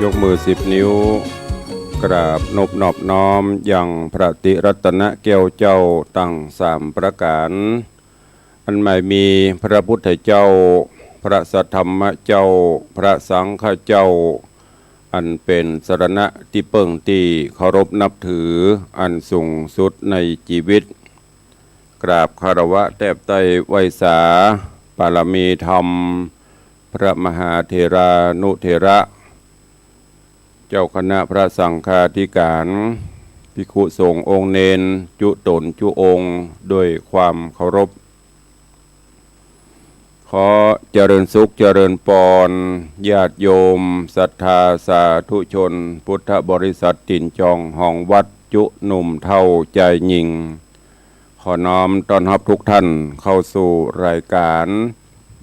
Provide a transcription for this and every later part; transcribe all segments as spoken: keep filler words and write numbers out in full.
ยกมือสิบนิ้ว กราบนบนอบน้อมยังพระติรัตนแก้วเจ้าตังสามประก๋าน อันหมายมีพระพุทธเจ้า พระสัทธรรมเจ้า พระสังฆเจ้า อันเป๋นสรณะตี้เปิ้งตี้เคารพนับถืออันสูงสุดในจีวิต กราบคารวะแทบไต้ไหว้สา ปารมีธรรม พระมหาเถรานุเถระ เจ้าคณะพระสังฆาธิก๋าน ภิกขุสงฆ์องค์เณร จุ๊ต๋นจุ๊องค์ ด้วยความเคารพ ขอเจริญสุขเจริญปอน ญาติโยมศรัทธาสาธุชน พุทธบริษัทตี๋นจองหองวัด จุ๊หนุ่มเฒ่าจายญิง ขอน้อมต้อนฮับทุกท่านเข้าสู่รายการ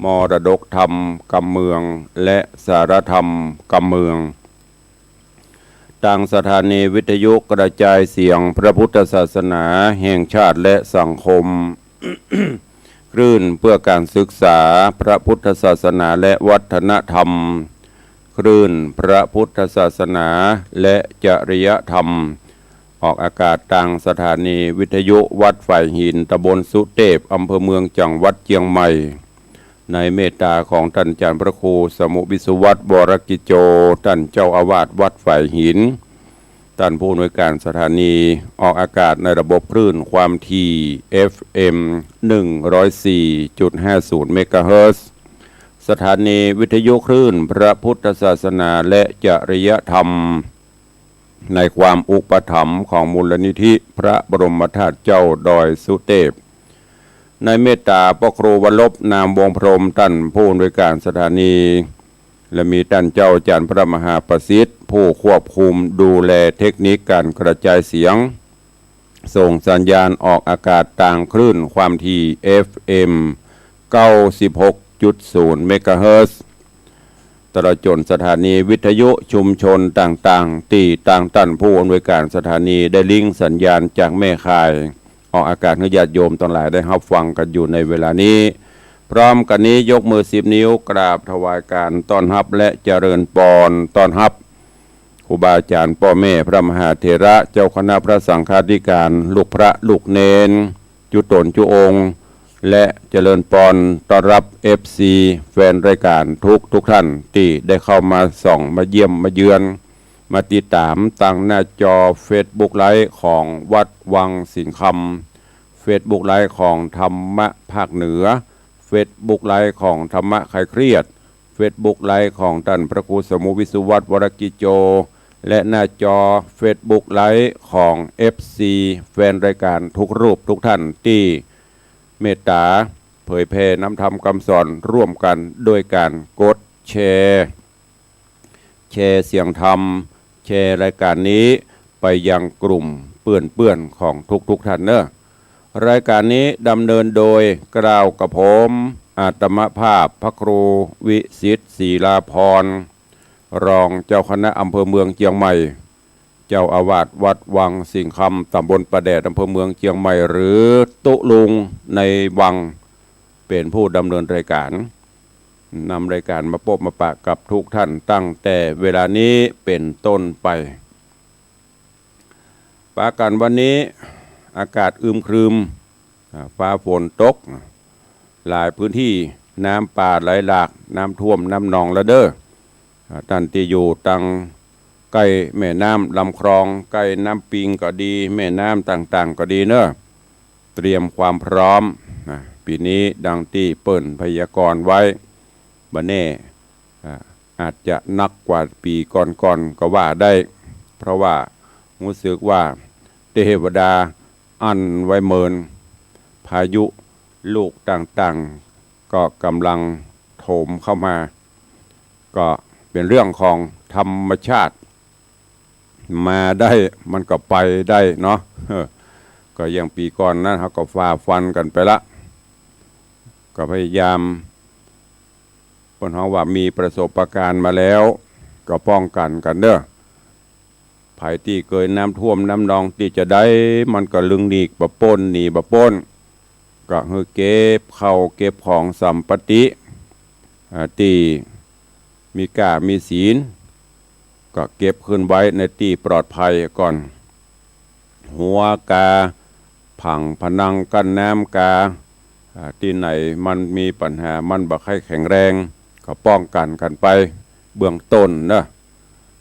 มรดกธรรมกำเมือง และสารธรรมกำเมือง ตางสถานีวิทยุกระจายเสียงพระพุทธศาสนาแห่งชาติและสังคม คลื่นเพื่อการศึกษาพระพุทธศาสนาและวัฒนธรรม คลื่นพระพุทธศาสนาและจริยธรรม ออกอากาศตางสถานีวิทยุวัดฝายหิน ตำบลสุเตพ อำเภอเมือง จังหวัดเจียงใหม่ ในเมตตาของต้านอาจ๋ารย์พระครูสมุห์วิสุวัฒน์ วรกิจโจ ต้านเจ้าอาวาสวัดฝายหิน ต้านผู้อำนวยการสถานี ออกอากาศในระบบคลื่นความถี่ เอฟเอ็ม หนึ่งร้อยสี่จุดห้าศูนย์ เมกะเฮิรตซ์ สถานีวิทยุคลื่นพระพุทธศาสนาและจริยธรรม ในความอุปถัมภ์ของมูลนิธิพระบรมธาตุเจ้าดอยสุเตพ ในเมตตาพระครูวรรบ นามวงศ์พรหม ต้านผู้อำนวยการสถานี และมีต้านเจ้าอาจ๋ารย์พระมหาประสิทธิ์ ผู้ควบคุมดูแลเทคนิคการกระจายเสียง ส่งสัญญาณออกอากาศตางคลื่นความถี่ เอฟเอ็ม เก้าสิบหกจุดศูนย์ เมกะเฮิรตซ์ ตลอดจ๋นสถานีวิทยุชุมชนต่างๆ ตี้ตางต้านผู้อำนวยการสถานีได้ลิงก์สัญญาณจากแม่ข่าย ออกอากาศหื้อญาติโยมตังหลายได้ฮับฟังกั๋นอยู่ในเวลานี้ พร้อมกั๋นนี้ยกมือสิบนิ้วกราบถวายการต้อนฮับและเจริญปอนต้อนฮับ ครูบาอาจ๋ารย์ ป้อแม่ พระมหาเถระ เจ้าคณะพระสังฆาธิการ ลูกพระลูกเณร จุ๊ต๋นจุ๊องค์ และเจริญปอนต้อนฮับ เอฟซี แฟนรายการทุกทุกท่านตี้ได้เข้ามาส่อง มาเยี่ยม มาเยือน มาติดต๋ามตางหน้าจอเฟซบุ๊กไลฟ์ของวัดวังสิงห์คำ เฟซบุ๊กไลฟ์ของธรรมะภาคเหนือ เฟซบุ๊กไลฟ์ของธรรมะคลายเครียด เฟซบุ๊กไลฟ์ของต้านพระครูสมุห์วิสุวัฒน์ วรกิจโจ และหน้าจอเฟซบุ๊กไลฟ์ของ เอฟซี แฟนรายการทุกรูปทุกท่านตี้เมตตาเผยแผ่นำธรรมกำสอนร่วมกั๋นโดยก๋านกดแชร์ แชร์เสียงธรรม แชร์รายการนี้ไปยังกลุ่มเปื้อนๆ ของทุกๆ ท่านเนอะ รายการนี้ดำเนินโดยเกล้ากระผม อาตมาภาพพระครูวิสิทธิ์ ศิลาภรณ์ รองเจ้าคณะอำเภอเมืองเจียงใหม่ เจ้าอาวาสวัดวังสิงห์คำ ตำบลป่าแดด อำเภอเมืองเจียงใหม่ หรือตุ๊ลุงในวัง เป๋นผู้ดำเนินรายการ นำรายการมาปบมาปะกับทุกท่านตั้งแต่เวลานี้เป๋นต้นไป ปากั๋นวันนี้อากาศอึมครึม อ่า ฟ้าฝนตก หลายพื้นที่น้ำป่าไหลหลาก น้ำท่วมน้ำนองแล้วเด้อ อ่า ต้านตี้อยู่ตางใก้แม่น้ำลำคลอง ใก้น้ำปิงก็ดี แม่น้ำต่างๆ ก็ดีเนอะ เตรียมความพร้อมนะ ปี๋นี้ดังตี้เปิ้นพยากรณ์ไว้ บ่แน่ อ่า อาจจะหนักกว่าปี๋ก่อนๆ ก็ว่าได้ เพราะว่าฮู้สึกว่าเตวดาอั้นไว้เมิน พายุลูกต่างๆ ก็ก่ำลังโถมเข้ามา ก็เป๋นเรื่องของธรรมชาติ มาได้มันก็ไปได้เนาะ เออ ก็อย่างปี๋ก่อนนั้นเฮาก็ฝ่าฟันกั๋นไปละ ก็พยายาม เปิ้นฮ้องว่ามีประสบการณ์มาแล้ว ก็ป้องกั๋นกั๋นเด้อ ใผตี้เกยน้ำท่วมน้ำนองตี้จะได้ มันก็ลึงหนีบ่ป๊น หนีบ่ป๊น ก็หื้อเก็บเข้าเก็บของสัมปติ อ่า ตี้มีก้ามีศีล ก็เก็บขึ้นไว้ในตี้ปลอดภัยก่อน หัวกา ผนังกั้นน้ำกา อ่า ตี้ไหนมันมีปัญหา มันบ่ใค่แข็งแรง ก็ป้องกันกั๋นไปเบื้องต้นเนาะ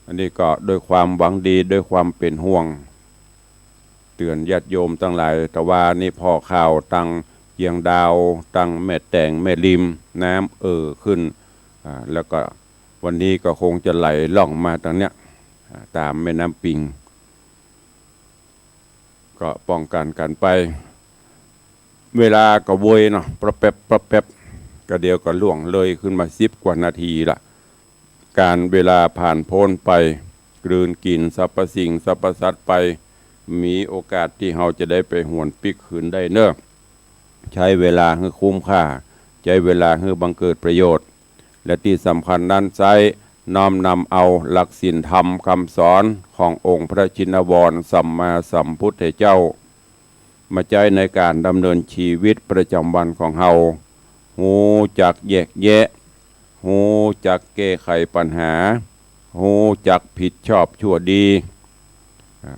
อันนี้ก็ด้วยความหวังดี ด้วยความเป๋นห่วง เตื๋อนญาติโยมตังหลาย ตะวานี้ผ่อข่าวตังเจียงดาว ตังแม่แตง แม่ริม น้ำเอ่อขึ้น อ่า แล้วก็วันนี้ก็คงจะไหลล่องมาตางเนี้ย อ่า ต๋ามแม่น้ำปิง ก็ป้องกันกั๋นไป เวลาก็เวยเนาะ ปรับแป๊บ ปรับแป๊บ ก็เดี๋ยวก็ล่วงเลยขึ้นมาสิบกว่านาทีละ ก๋านเวลาผ่านป๊นไป กลืนกิ๋นสรรพสิ่งสรรพสัตว์ไป มีโอกาสตี้เฮาจะได้ไปหวนปิ๊กคืนได้เนาะ ใจ๊เวลาหื้อคุ้มค่า ใจ๊เวลาหื้อบังเกิดประโยชน์ และตี้สำคัญนั้นใจ๊น้อมนำเอาหลักศีลธรรมกำสอนขององค์พระชินวรสัมมาสัมพุทธเจ้า มาใจ๊ในก๋านดำเนินจีวิตประจ๋ำวันของเฮา ฮู้จักแยกแยะ ฮู้จักแก้ไขปัญหา ฮู้จักผิดชอบชั่วดี อ่า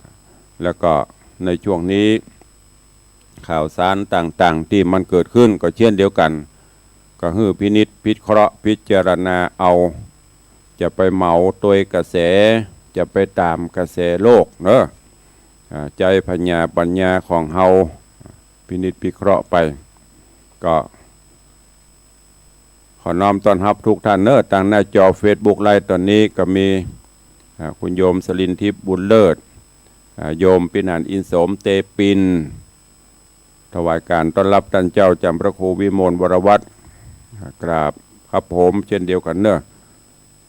แล้วก็ในช่วงนี้ ข่าวสารต่างๆ ตี้มันเกิดขึ้นก็เช่นเดียวกั๋น ก็หื้อพินิจพิเคราะห์พิจารณาเอา จะไปเหมาตวยกระแส จะไปต๋ามกระแสโลกเนาะ อ่า ใจ๊ผญาปัญญาของเฮาพินิจพิเคราะห์ไป ก็ ขอน้อมต้อนฮับกู้ต้านเนาะ ตางหน้าจอเฟซบุ๊กไลฟ์ต๋อนนี้ก็มี อ่า คุณโยมสลินทิพย์ บุญเลิศ อ่า โยมปินาน อินสม เตปิน ถวายก๋านต้อนฮับต้านเจ้าจ๋ำพระครูวิมลวรวัฒน์ อ่า กราบครับผม เช่นเดียวกั๋นเนาะ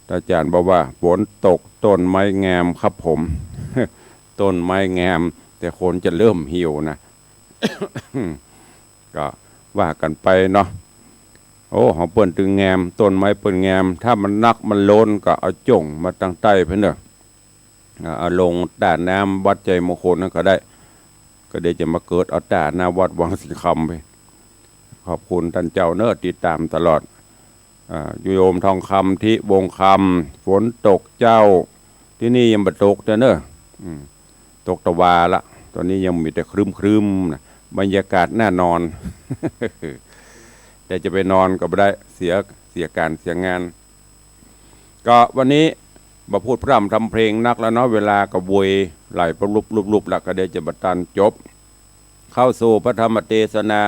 อาจ๋ารย์บอกว่า ฝนตกต้นไม้งามครับผม ต้นไม้งาม แต่คนจะเริ่มเหี่ยวนะ ก็ว่ากั๋นไปเนาะ โอ้ ของเปิ้นตึงงาม ต้นไม้เปิ้นงาม ถ้ามันนักมันล้นก็เอาจ๋งมาตางใต้เปิ้นเนาะ อ่า เอาลงต้าน้ำวัดชัยมงคลนั้นก็ได้ ก็เดี๋ยวจะมาเกิดเอาต้าหน้าวัดวังสิงห์คำไป ขอบคุณต้านเจ้าเนาะ ติดต๋ามตลอด อ่า โยมทองคำ ทิวงศ์คำ ฝนตกเจ้า ตี้นี่ยังบ่ตกเนาะ อืม ตกตะวาละ ต๋อนนี้ยังมีแต่ครึ้มๆ นะ บรรยากาศน่านอน แต่จะไปนอนก็บ่ได้ เสีย เสียก๋านเสียงาน ก็วันนี้บ่พูดพร่ำทำเพลงนักแล้วเนาะ เวลาก็เวยไหลไปลุบๆๆ แล้ว ก็เดี๋ยวจะบ่ตันจบ เข้าสู่พระธรรมเตสนา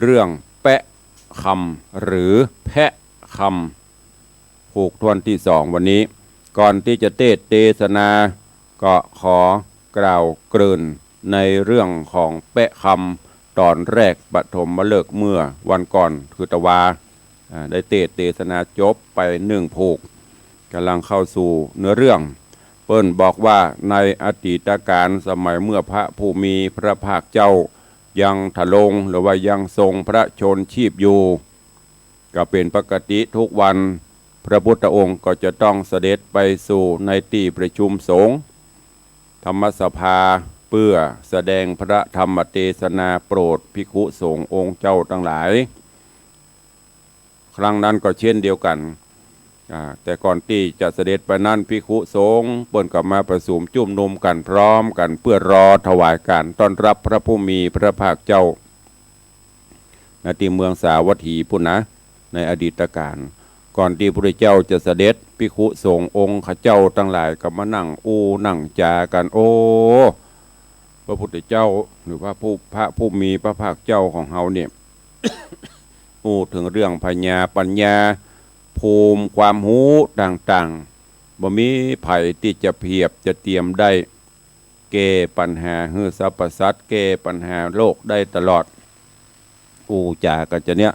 เรื่องแปะคำ หรือแพะคำ ผูกถ้วนตี้สองวันนี้ ก่อนตี้จะเตสน์เตสนา ก็ขอกล่าวเกริ่นในเรื่องของแปะคำต๋อนแรกปฐมฤกษ์เมื่อวันก่อน คือตะวา อ่า ได้เตสน์เตสนาจบไปนึ่งผูก ก่ำลังเข้าสู่เนื้อเรื่อง เปิ้นบอกว่าในอดีตกาลสมัยเมื่อพระผู้มีพระภาคเจ้ายังทรง หรือว่ายังทรงพระชนม์ชีพอยู่ ก็เป๋นปกติกู้วัน พระพุทธองค์ก็จะต้องเสด็จไปสู่ในตี้ประชุมสงฆ์ ธรรมสภา เปื้อแสดงพระธรรมเตสนาโปรดภิกขุสงฆ์องค์เจ้าตังหลาย ครั้งนั้นก็เช่นเดียวกั๋น อ่า แต่ก่อนตี้จะเสด็จไปนั้น ภิกขุสงฆ์เปิ้นก็มาประชุมจุมนุมกั๋นพร้อมกั๋น เปื้อรอถวายก๋านต้อนฮับพระผู้มีพระภาคเจ้า ณ ตี้เมืองสาวัตถีปู้นนะ ในอดีตกาล ก่อนตี้พระพุทธเจ้าจะเสด็จ ภิกขุสงฆ์องค์ข้าเจ้าตังหลายก็มานั่งอู้นั่งจ๋ากั๋น โอ้ พระพุทธเจ้า หรือว่าผู้ พระผู้มีพระภาคเจ้าของเฮาเนี่ย อู้เถิงเรื่องผญาปัญญา ภูมิความฮู้ต่างๆ บ่มีใผตี้จะเปียบจะเตียมได้ แก้ปัญหาหื้อสรรพสัตว์ แก้ปัญหาโลกได้ตลอด อู้จ๋ากั๋นจาเนี้ย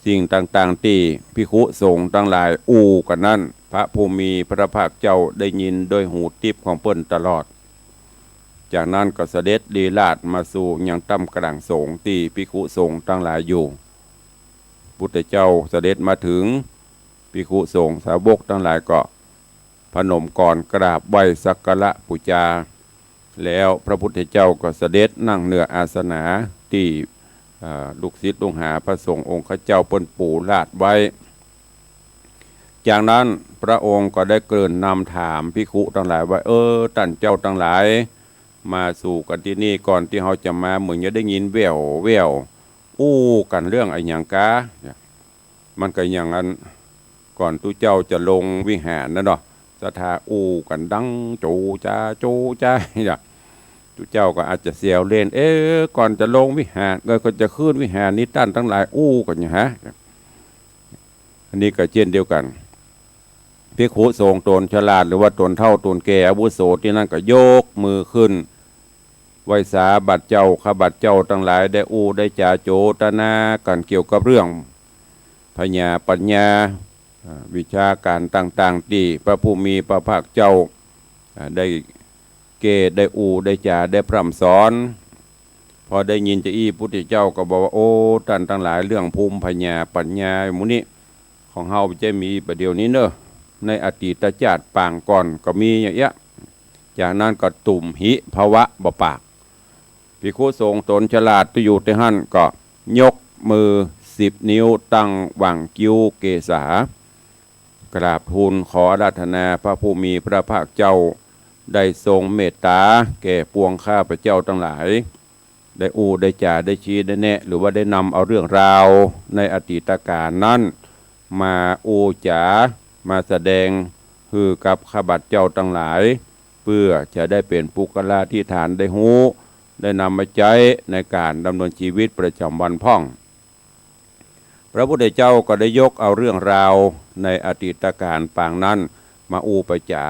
สิ่งต่างๆ ตี้ภิกขุสงฆ์ตังหลายอู้กั๋นนั้น พระผู้มีพระภาคเจ้าได้ยินด้วยหูทิพย์ของเปิ้นตลอด จากนั้นก็เสด็จลีลาศมาสู่ยังถ้ำกลางสงฆ์ตี้ภิกขุสงฆ์ตังหลายอยู่ พุทธเจ้าเสด็จมาเถิง ภิกขุสงฆ์สาวกตังหลายก็พนมกรกราบไหว้สักการะปู๋จา แล้วพระพุทธเจ้าก็เสด็จนั่งเหนืออาสนะตี้ เอ่อ ลูกศิษย์ลูกหาพระสงฆ์องค์ข้าเจ้าเปิ้นปูลาดไว้ จากนั้น พระองค์ก็ได้เกริ่นนำถามภิกขุตังหลายว่า เออ ต้านเจ้าตังหลาย มาสู่กั๋นตี้นี่ ก่อนตี้เฮาจะมา เหมือนจะได้ยินแว่วอู้กั๋นเรื่องอะหยังกา มันก็อย่างอัน ก่อนตุ๊เจ้าจะลงวิหารนั่นเนาะ ศรัทธาอู้กั๋นดังโจจาโจจา ตุ๊เจ้าก็อาจจะแซวเล่น เออ ก่อนจะลงวิหาร เออ ก่อนจะขึ้นวิหารนี่ ต้านตังหลายอู้กั๋นหยังฮะ อันนี้ก็เจ้นเดียวกั๋น ภิกขุสงฆ์ต๋นฉลาด หรือว่าต๋นเฒ่าต๋นแก่อาวุโสตี้นั่นก็ยกมือขึ้น ไหว้สาบาทเจ้า ข้าบาทเจ้าตังหลายได้อู้ได้จ๋าโจตนากั๋นเกี่ยวกับเรื่องผญาปั๋ญญา อ่า วิชาก๋านต่างๆ ตี้พระผู้มีพระภาคเจ้า อ่า ได้แก้ ได้อู้ ได้จ๋า ได้พร่ำสอน พอได้ยินจาอี้ พุทธเจ้าก็บอกว่า โอ้ ต้านตังหลาย เรื่องภูมิผญาปั๋ญญาหมู่นี้ ของเฮาบ่ใจ้มีบ่าเดี่ยวนี้เนาะ ในอดีตจาติปางก่อนก็มีอย่างเอี้ย จากนั้นก็ตุ่มหิภวะบ่ปาก ภิกขุสงฆ์ต๋นฉลาดตี้อยู่ตี้หั้นก็ยกมือสิบนิ้วตั้งหว่างคิ้วเกศา กราบทูลขออาราธนาพระผู้มีพระภาคเจ้า ได้ทรงเมตตาแก่ปวงข้าพเจ้าตังหลาย ได้อู้ได้จ๋าได้ชี้ได้แนะ หรือว่าได้นำเอาเรื่องราวในอดีตก๋านนั้น มาอู้จ๋า มาแสดงหื้อกับข้าบาทเจ้าตังหลาย เปื้อจะได้เป๋นปุคคลาธิฐานได้ฮู้ ได้นำมาใจ๊ในก๋านดำเนินชีวิตประจ๋ำวันพ่อง พระพุทธเจ้าก็ได้ยกเอาเรื่องราวในอดีตก๋านปางนั้นมาอู้ไปจ๋า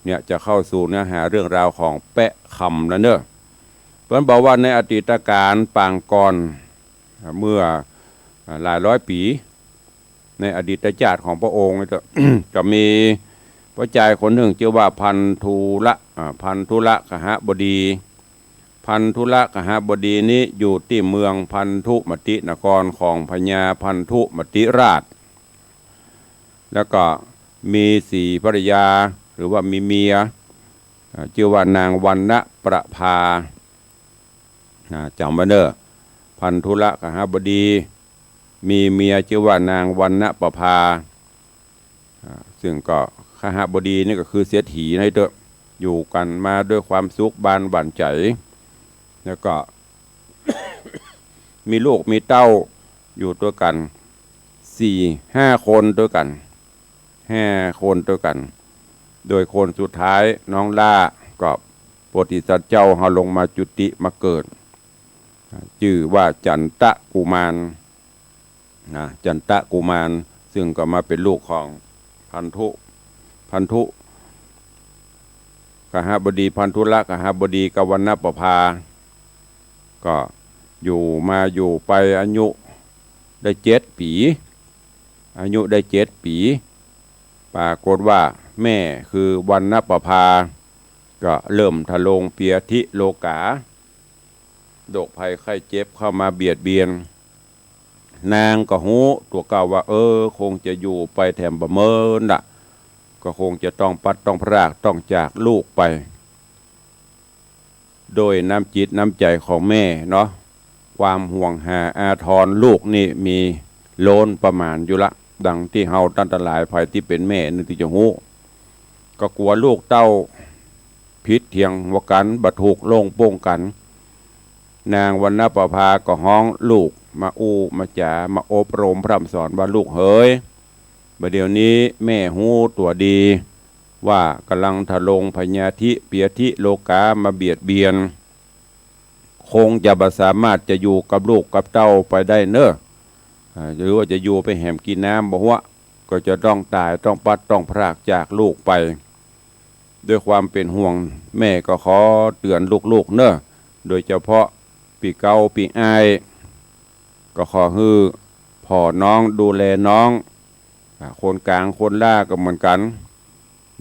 เนี่ยจะเข้าสู่เนื้อหาเรื่องราวของแป๊ะคำแล้วเนาะ เปิ้นบอกว่าในอดีตก๋านปางก่อน เมื่อหลายร้อยปี๋ ในอดีตจาติของพระองค์เนี่ย จะมีป้อจายคนนึ่งจื้อว่าพันธุละ อ่า พันธุละกหบดี พันธุละกหบดีนี้อยู่ตี้เมืองพันธุมตินครของพญาพันธุมติราช แล้วก็มีสีภรรยา หรือว่ามีเมีย อ่า จื้อว่านางวรรณประภา อ่า จ๋ำไว้เนาะ พันธุละกหบดี มีเมียจื้อว่านางวรรณประภา อ่า ซึ่งก็คหบดีนี่ก็คือเศรษฐีนั่นเต๊อะ อยู่กั๋นมาด้วยความสุขบานหวั่นใจ๋ แล้วก็ มีลูกมีเต้าอยู่ตวยกั๋นสี่ห้าคนตวยกั๋น ห้าคนตวยกั๋น โดยคนสุดท้ายน้องล่าก็โพธิสัตว์เจ้าเฮาลงมาจุติมาเกิด อ่า จื้อว่าจันตะกุมาร นะ จันตะกุมาร ซึ่งก็มาเป๋นลูกของพันธุ พันธุกหบดี พันธุละกหบดีกับวรรณประภา ก็อยู่มาอยู่ไปอายุได้เจ็ดปี๋ อายุได้เจ็ดปี๋ ปรากฏว่าแม่คือวรรณประภา ก็เริ่มทรงเปียธิโรคา โรคภัยไข้เจ็บเข้ามาเบียดเบียน นางก็ฮู้ตวยเก่าว่า เออ คงจะอยู่ไปแถมบ่เมินละ ก็คงจะต้องพลัดต้องพรากต้องจากลูกไป โดยน้ำจิตน้ำใจ๋ของแม่เนาะ ความห่วงหาอาทรลูกนี่มีล้นประมาณอยู่ละ ดังตี้เฮาต้านตังหลายใผตี้เป๋นแม่นึกตี้จะฮู้ ก็กั๋วลูกเต้าผิดเถียงหัวกั๋น บ่ถูกโล่งโป้งกั๋น นางวรรณประภาก็ฮ้องลูกมาอู้มาจ๋า มาอบรมพร่ำสอนว่า ลูกเหย บ่าเดี่ยวนี้แม่ฮู้ตั๋วดี ว่ากำลังทรงพยาธิเปียธิโรคามาเบียดเบียน คงจะบ่สามารถจะอยู่กับลูกกับเต้าไปได้เน่อ อ่า หรือว่าจะอยู่ไปแหมกิ๋นน้ำบ่ฮู้ ก็จะต้องต๋าย ต้องพลัดต้องพรากจากลูกไป ด้วยความเป๋นห่วง แม่ก็ขอเตื๋อนลูกๆ เน่อ โดยเฉพาะปี้เก๊าปี้อ้าย ก็ขอหื้อผ่อน้องดูแลน้อง อ่า คนก๋างคนหล้าก็เหมือนกั๋น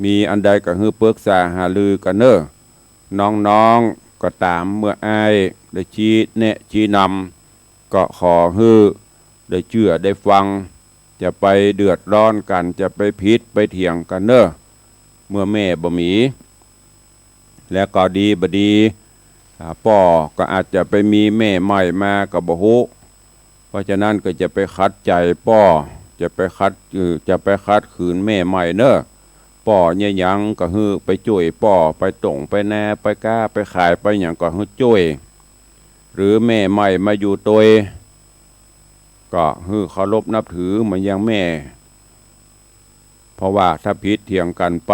มีอันใดก็หื้อปรึกษาหารือกั๋นเน่อ น้องๆ ก็ต๋าม เมื่ออ้ายได้ชี้แนะชี้นำ ก็ขอหื้อได้เจื้อได้ฟัง จะไปเดือดร้อนกั๋น จะไปผิดไปเถียงกั๋นเน่อ เมื่อแม่บ่มี แล้วก็ดีบ่ดี อ่า ป้อก็อาจจะไปมีแม่ใหม่มาก็บ่ฮู้ เพราะฉะนั้นก็จะไปขัดใจ๋ป้อ จะไปขัด เอ่อ จะไปขัดขืนแม่ใหม่เน่อ ป้อเยียะหยังก็หื้อไปจ้วยป้อ ไปต้งไปนา ไปก๊า ไปขาย ไปหยังก็หื้อจ้วย หรือแม่ใหม่มาอยู่ตวย ก็หื้อเคารพนับถือเหมือนอย่างแม่ เพราะว่าถ้าผิดเถียงกั๋นไป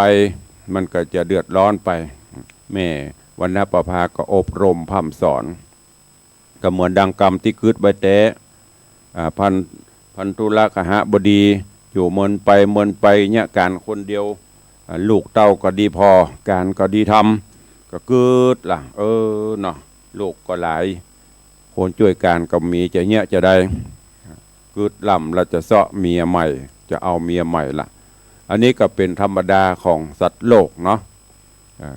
มันก็จะเดือดร้อนไป แม่วรรณประภาก็อบรมพร่ำสอน ก็เหมือนดังกำตี้กึ๊ดไว้แต๊ อ่า พัน พันธุรกหบดี อยู่เมินไปเมินไปเยียะก๋านคนเดียว อ่า ลูกเต้าก็ดีผ่อ ก๋านก็ดีทำ ก็กึ๊ดละ เออเนาะ ลูกก็หลาย คนจ้วยก๋านก็มี จะเยียะจะใด กึ๊ดล่ำละจะเซาะเมียใหม่ จะเอาเมียใหม่ละ อันนี้ก็เป๋นธรรมดาของสัตว์โลกเนาะ อ่า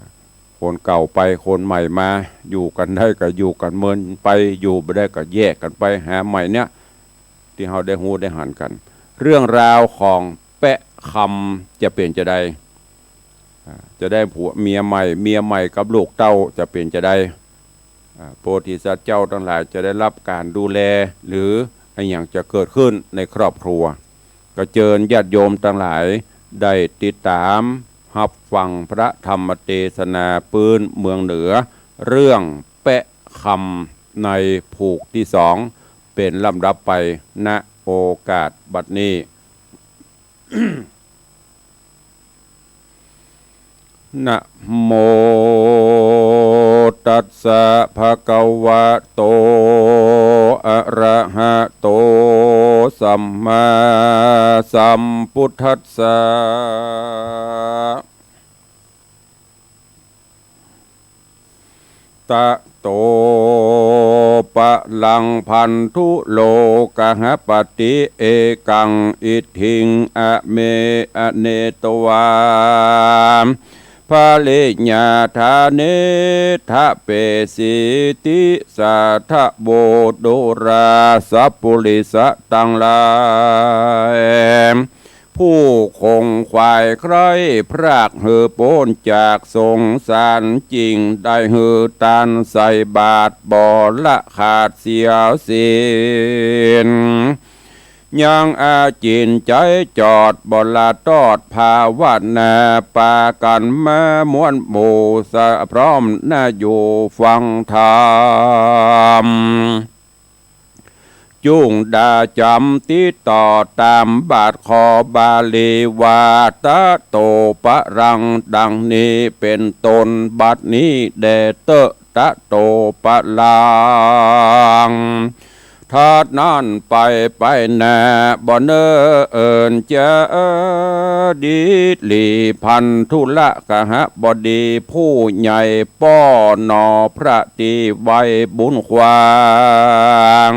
คนเก่าไปคนใหม่มา อยู่กั๋นได้ก็อยู่กั๋นเมินไป อยู่บ่ได้ก็แยกกั๋นไปหาใหม่เนี่ย ตี้เฮาได้ฮู้ได้หันกั๋น เรื่องราวของแป๊ะคำจะเป๋นจะใด อ่า จะได้ผัวเมียใหม่ เมียใหม่กับลูกเต้าจะเป๋นจะใด อ่า โพธิสัตว์เจ้าตังหลายจะได้ฮับก๋านดูแล หรืออะหยังจะเกิดขึ้นในครอบครัว ก็เจิญญาติโยมตังหลายได้ติดต๋ามฮับฟังพระธรรมเตสนาปื๊นเมืองเหนือ เรื่องแป๊ะคำในผูกตี้สอง เป๋นลำดับไป ณ โอกาสบัดนี้ นะโมตัสสะ ภะคะวะโต อะระหะโต สัมมาสัมพุทธัสสะ ตะโต ปะลัง พันธุ โลกหปติ เอกัง อิทธิง อะเม อะเนตวา ภริญญา ฐาเน ทะเปสีติ สาทะโว ดูรา สัปปุริสะตังหลาย ผู้ขงขวายใคร่พรากหื้อป๊นจากสงสาร จึ่งได้หื้อตานใส่บาตรบ่ละขาดเสียสิ้น ยังอาจินใจ๋จอดบ่ละตอดภาวนา ปากั๋นมาม้วนหมู่สะพร้อมนาอยู่ฟังธรรม จุ่งดาจ๋ำติดต่อต๋ามบาทขอบาลีว่า ตะโต ปะลัง ดังนี้เป๋นต้น บัดนี้แด่เต๊อะ ตะโต ปะลัง เต้านั้นไป ไปหน้า บ่เนิ่นจะดีหลี พันธุรกหบดีผู้ใหญ่ป้อหนอ พระตี้ไว้บุญขวาง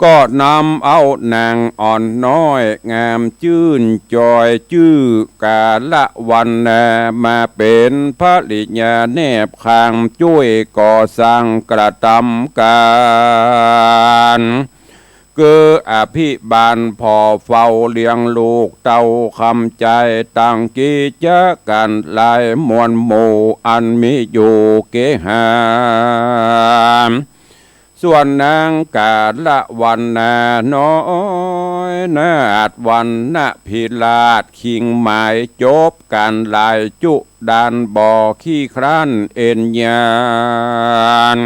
ก็นำเอานางอ่อนน้อยงามจื้นจอย จื้อกาละวันนา มาเป๋นภริยาแนบข้าง จ้วยก่อสร้างกระตำก๋าน คืออภิบาลผ่อเฝ้าเลี้ยงลูกเต้า คำใจ๋ตังกิจก๋านหลายมวลหมู่ อันมีอยู่เกหา ส่วนนางกาละวันนาน้อยนาถ วรรณพิราช คิงหมายจบก๋านหลายจุดาน บ่ขี้คร้านเอนยาน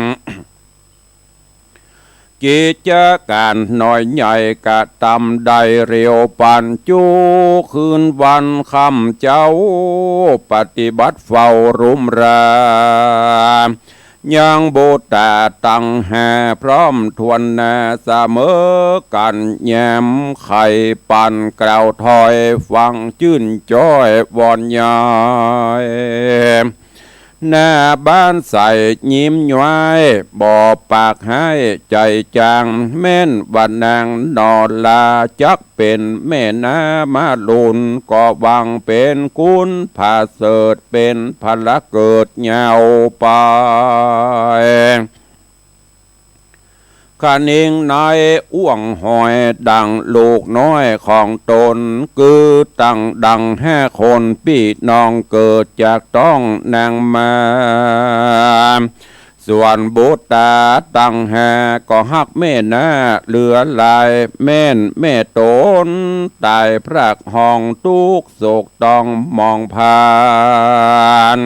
กิจก๋านน้อยใหญ่กระตำได้เร็ว ปั๋นจุคืนวันค่ำเจ๊า ปฏิบัติเฝ้ารุมรา ยังบุตตาตังห้าพร้อมถ้วนหน้า เสมอกั๋นยามไข่ปั๋นกล่าวถ้อย ฟังจื้นจ้อยวอนใหญ่ หน้าบ้านใสยิ้มย้อย บ่ปากฮ้ายใจ๋จาง แม่นว่านางหนอลา จักเป๋นแม่น้ามาลุน ก็หวังเป๋นกุนผาเสริฐ เป๋นพละเกิดยาวไป คะนิงในอ้วงหอยดังลูกน้อยของต๋น คือตังดังห้าคนปี้น้องเกิดจากต๊องนางมา ส ส่วนบุตต๋าตังห้าก็ฮักแม่นาเหลือหลาย แม่นแม่ต๋นต๋ายพรากห้อง ตุ๊กข์โศกต้องหมองผ่าน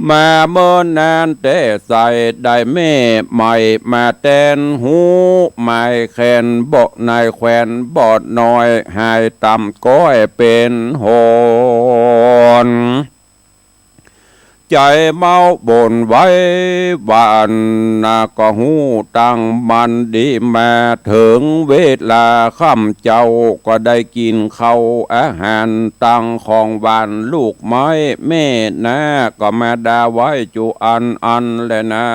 มาเมินนานแต๊ใส ได้แม่ใหม่มาแตน ฮู้หมายแขนบ่ นายแขวนบ่น้อย หายต่ำก้อยเป๋นหน ใจ๋เมาบ่นไว้วันนา ก็ฮู้ตังมันดี มาเถิงเวลาค่ำเจ๊า ก็ได้กิ๋นข้าวอาหาร ตังของหวานลูกไม้ แม่นาก็มาด่าไหว้จุอันอันแลนา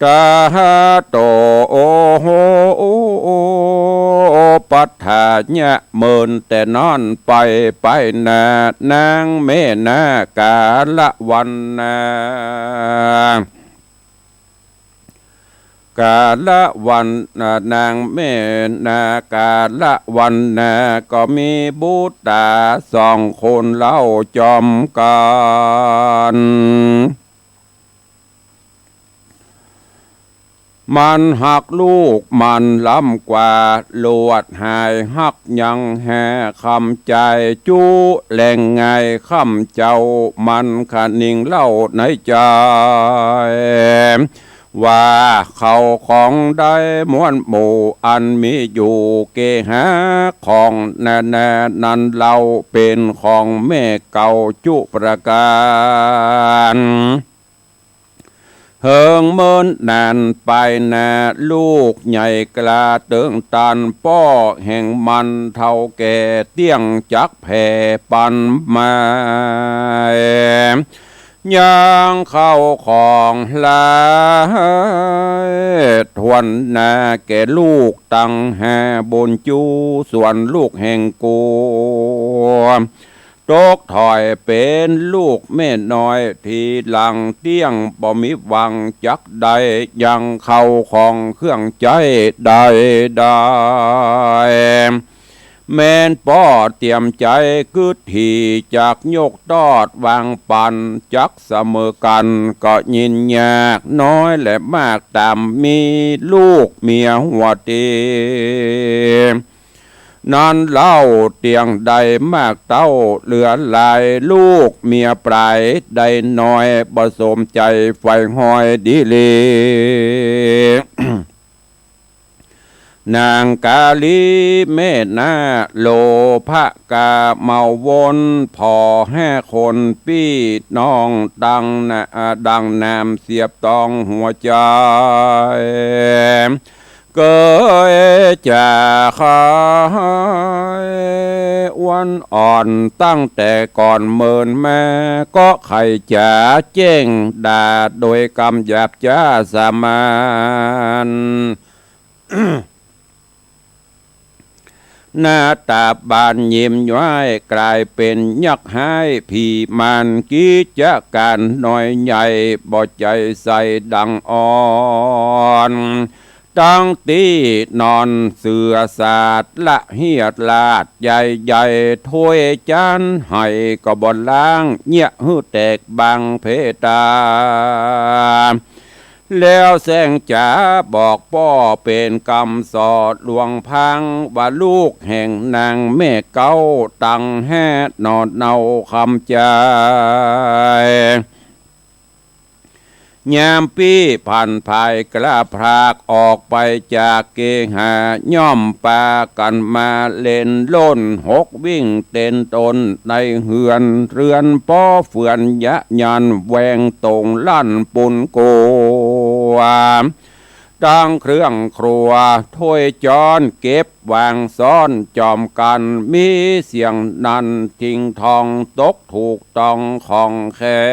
ตาโต โอโห ปัฏฐาเยียะ เมินแต่นั้นไป ไปนา นางแม่นากาละวันนา กาละวันนา นางแม่นากาละวันนา ก็มีบุตต๋าสองคนเล่าจอมกั๋น มันฮักลูกมันล้ำกว่า ลวดหายฮักยังแฮ คำจายจุแหล่งไง ค่ำเจ๊ามันคะนิงเล่าในใจ๋ ว่าเข้าของได้มวลหมู่ อันมีอยู่เกหาของนานา นั้นเล่าเป๋นของแม่เก่าจุประก๋าน เหิงเมินนานไปนา ลูกใหญ่กล้าเติงตัน ป้อแห่งมันเฒ่าแก่ เตี้ยงจักแผ่ปันมา ยังเข้าของหลายถ้วนนา แก่ลูกตังห้าบุญจู ส่วนลูกแห่งกู ตกถอยเป๋นลูกแม่น้อย ทีหลังเตี้ยงบ่มีหวังจักได้ ยังเข้าของเครื่องใจ๊ได้ได้ แม่นป้อเตรียมใจ๋กึ๊ดหี่ จักยกตอดวางปัน จักเสมอกั๋น ก็ยินยากน้อยและมากต๋าม มีลูกเมียหัวเตียง นั้นเล่าเตี้ยงได้มากเต้าเหลือหลาย ลูกเมียปลายได้น้อย บ่สมใจ๋ใฝ่หอยดีหลี นางกาลีแม่นาโลภะกาเมาวน ผ่อห้าคนปี้น้องดังนา ดังน้ำเสียบต้องหัวใจ๋ เกยจ๋าขายอ้วนอ่อน ตั้งแต่ก่อนเมินมา ก็ใค่จ๋าแจ้งด่า โดยกำหยาบจ๊าสามัญ หน้าต๋าบานยิ้มย้อย ก๋ายเป๋นยักษ์ฮ้ายผีมาร กิจก๋านน้อยใหญ่บ่ใจ๋ใส่ดังอ่อน ตั้งตี้นอนเสือสาดละเหียดลาดใหญ่ๆ ถ้วยจานไหก็บ่ล้าง เยียะหื้อแตกบางเพตา แล้วแสงจ๋าบอกป้อเป๋นกำส่อหลวงพัง ว่าลูกแห่งนางแม่เก๊าตังแฮนอนเนาคำจาย ยามปี้ผันผายกล้าพรากออกไปจากเกหา ย่อมปากั๋นมาเล่นล่นหกวิ่งเต้นตน ในเฮือนเรือนป้อเฟือนยะยัน แหว่งต๋งลั่นปูนกัว ตังเครื่องครัวถ้วยจ๊อนเก็บวางซ่อนจอมกั๋น มีเสียงนั้นทิ้งทองตกถูกต้องของแข็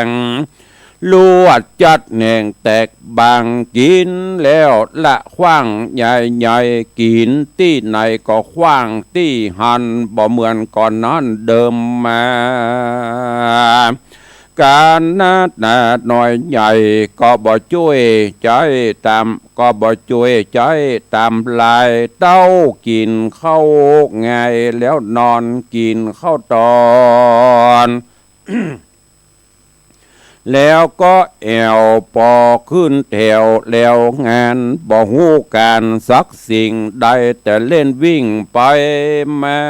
ง ลวดจัดแหน่งแตกบาง กิ๋นแล้วละขว้างใหญ่ๆ กิ๋นตี้ไหนก็ขว้างตี้หั้น บ่เหมือนก่อนนั้นเดิมมา ก๋านนานาน้อยใหญ่ก็บ่จ้วยใจ๊ต๋าม ก็บ่จ้วยใจ๊ต๋ามลาย เต้ากิ๋นข้าวง่ายแล้วนอนกิ๋นข้าวต๋อน แล้วก็แอ่วปอขึ้นแถวแล้วงาน บ่ฮู้ก๋านสักสิ่ง ได้แต่เล่นวิ่งไปมา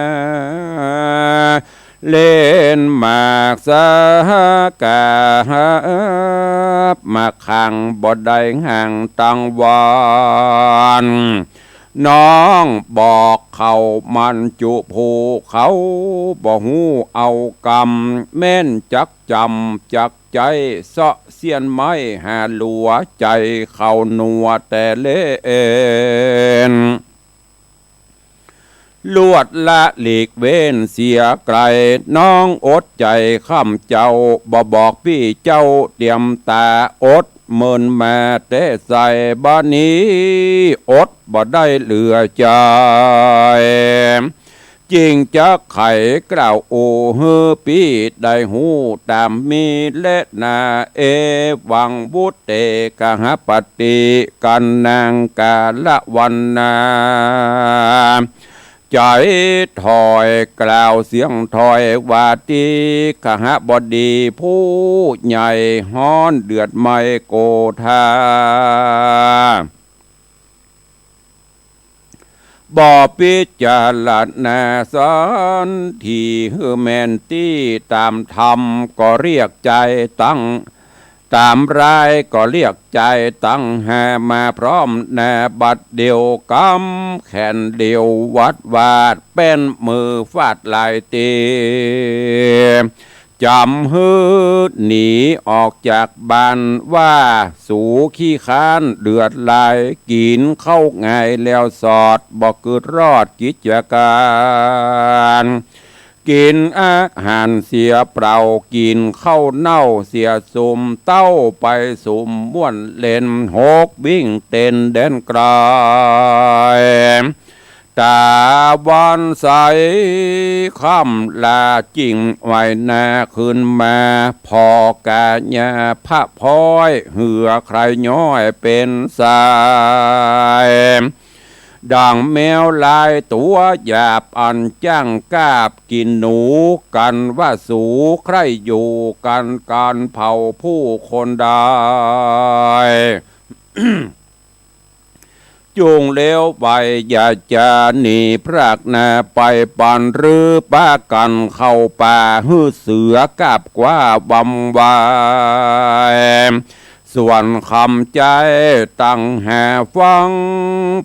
เล่นหมากสาหากาบ หมากขังบ่ได้ห่างตังวัน น้องบอกเขามันจุผู้เขา บ่ฮู้เอากำ แม่นจักจ๋ำจักใจ๊ เซาะเสี้ยนไม้หาหลัว ใจ๋เขาหนัวแต่เล่น ลวดละหลีกเว้นเสียไก๋ น้องอดใจ๋ค่ำเจ้า บ่บอกปี้เจ้าเตียมต๋า อดเมินมาแต่ใส บ่านี้อดบ่ได้เหลือใจ๋ จึงจะไขกล่าวโอหื้อปี้ได้ฮู้ต๋ามมีแลนา เอวังวุตเต ขหปติ กัณณัง กาลวัณณา ใจ๋ถอยกล่าวเสียงถอยว่า ตี้ขหบดีผู้ใหญ่ฮ้อนเดือดไหม้โกธา บ่พิจารณาสันทีหื้อแม่นตี้ต๋ามธรรม ก็เรียกใจ๋ตัง ต๋ามร้ายก็เรียกใจ๋ตังหา มาพร้อมหน้าบัดเดี่ยว กำแขนเดี่ยววัดวาด แป้นมือฟาดหลายตี จ๋ำหื้อหนีออกจากบ้านว่า สูขี้ค้านเดือดหลาย กิ๋นข้าวง่ายแล้วสอด บ่กึ๊ดรอดกิจก๋าน กิ๋นอาหารเสียเปล่า กิ๋นข้าวเน่าเสียสุม เต้าไปสุมม่วนเล่น หกวิ่งเต้นแดนไก๋ ต๋าวันใสค่ำลา จิ่งไหวนาขึ้นมา ผ่อก๋าญาพระพ้อย เหือใคร่ย้อยเป๋นสาย ดั่งแมวลายตั๋วหยาบ อันจ้างกาบกิ๋นหนู กั๋นว่าสูใคร่อยู่กั๋น ก๋านเผาผู้คนได้ จุ่งเลวไปอย่าจะหนีพรากหน้าไป ปันรื้อปากั๋นเข้าป่า หื้อเสือกาบกว้าบำวาย ส่วนคำใจ๋ตังหาฟัง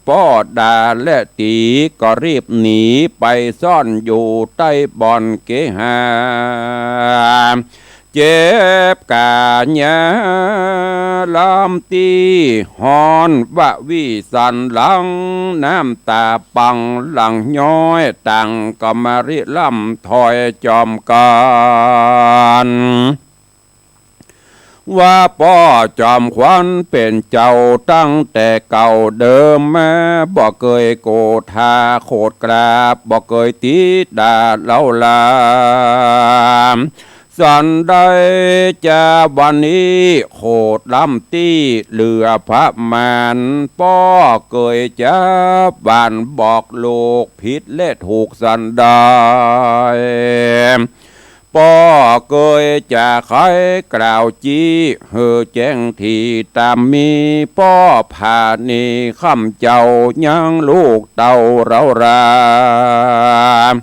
ป้อด่าและตี๋ ก็รีบหนีไปซ่อนอยู่ใต้บ่อนเกหา เจ็บก๋าญาลำตี้ฮ้อนวะวิสันหลัง น้ำต๋าปังหลั่งย้อย ต่างก็มาริลำถอยจอมกั๋น ว่าป้อจอมขวัญเป๋นเจ้าตั้งแต่เก่าเดิมมา บ่เกยโกธาโขดกราบ บ่เกยตี๋ด่าเล้าหลาม สันใดจาวันนี้โขดลำตี้เหลือประมาณ ป้อเกยจะหว่านบอกลูกผิดและถูกสันใด ป้อเกยจะไขกล่าวจี้หื้อแจ้งถี่ต๋ามมี ป้อผานีค่ำเจ้ายังลูกเต้าเล้าหลาม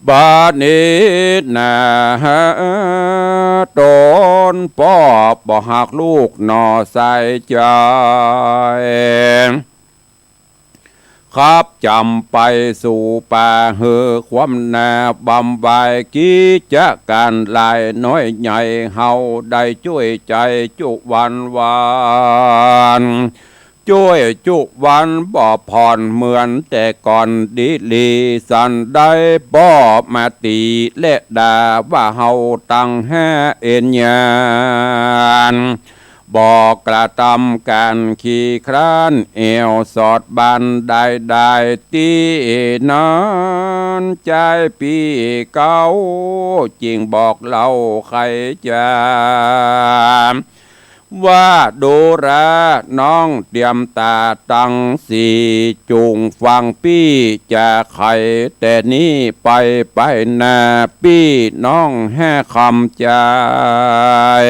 บัดนี้นาต๋นป้อบ่ฮักลูกหน่อใส่ใจ๋ ขับจ๋ำไปสู่ป่าหื้อความหน้าบำวายกิจก๋านหลายน้อยใหญ่ เฮาได้จ้วยใจ๋จุวันวาน จ้วยจุวันบ่ผ่อนเหมือนแต่ก่อนดีหลี สันใดป้อมาตี๋และด่าว่าเฮาตังห้าเอ็นยาน บ่กระตำก๋านขี้คร้าน แอ่วสอดบ้านได้ได้ตี้นั้น ใจ๋ปี้เก่าจิ่งบอกเล่าไขจ๋า ว่าดูราน้องเตียมต๋าตังสี่ จุ่งฟังปี้จะไขแต่นี้ไป ไปหน้าปี้น้องแห่คำจาย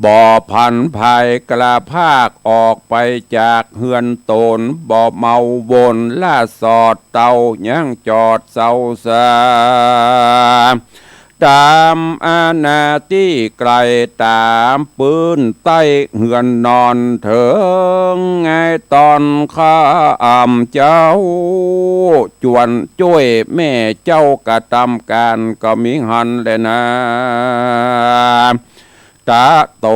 บ่ผันผายกล้าพากออกไปจากเฮือนต๋น บ่เมาวนล่าสอดเต้ายังจอดเซาสา ต๋ามอาณาตี้ไก๋ ต๋ามปื๊นใต้เฮือนนอนเถิง ไงต๋อนค่ำเจ๊า จวนจ้วยแม่เจ้ากระตำก๋านก็มีหั้นแลนา ตะโต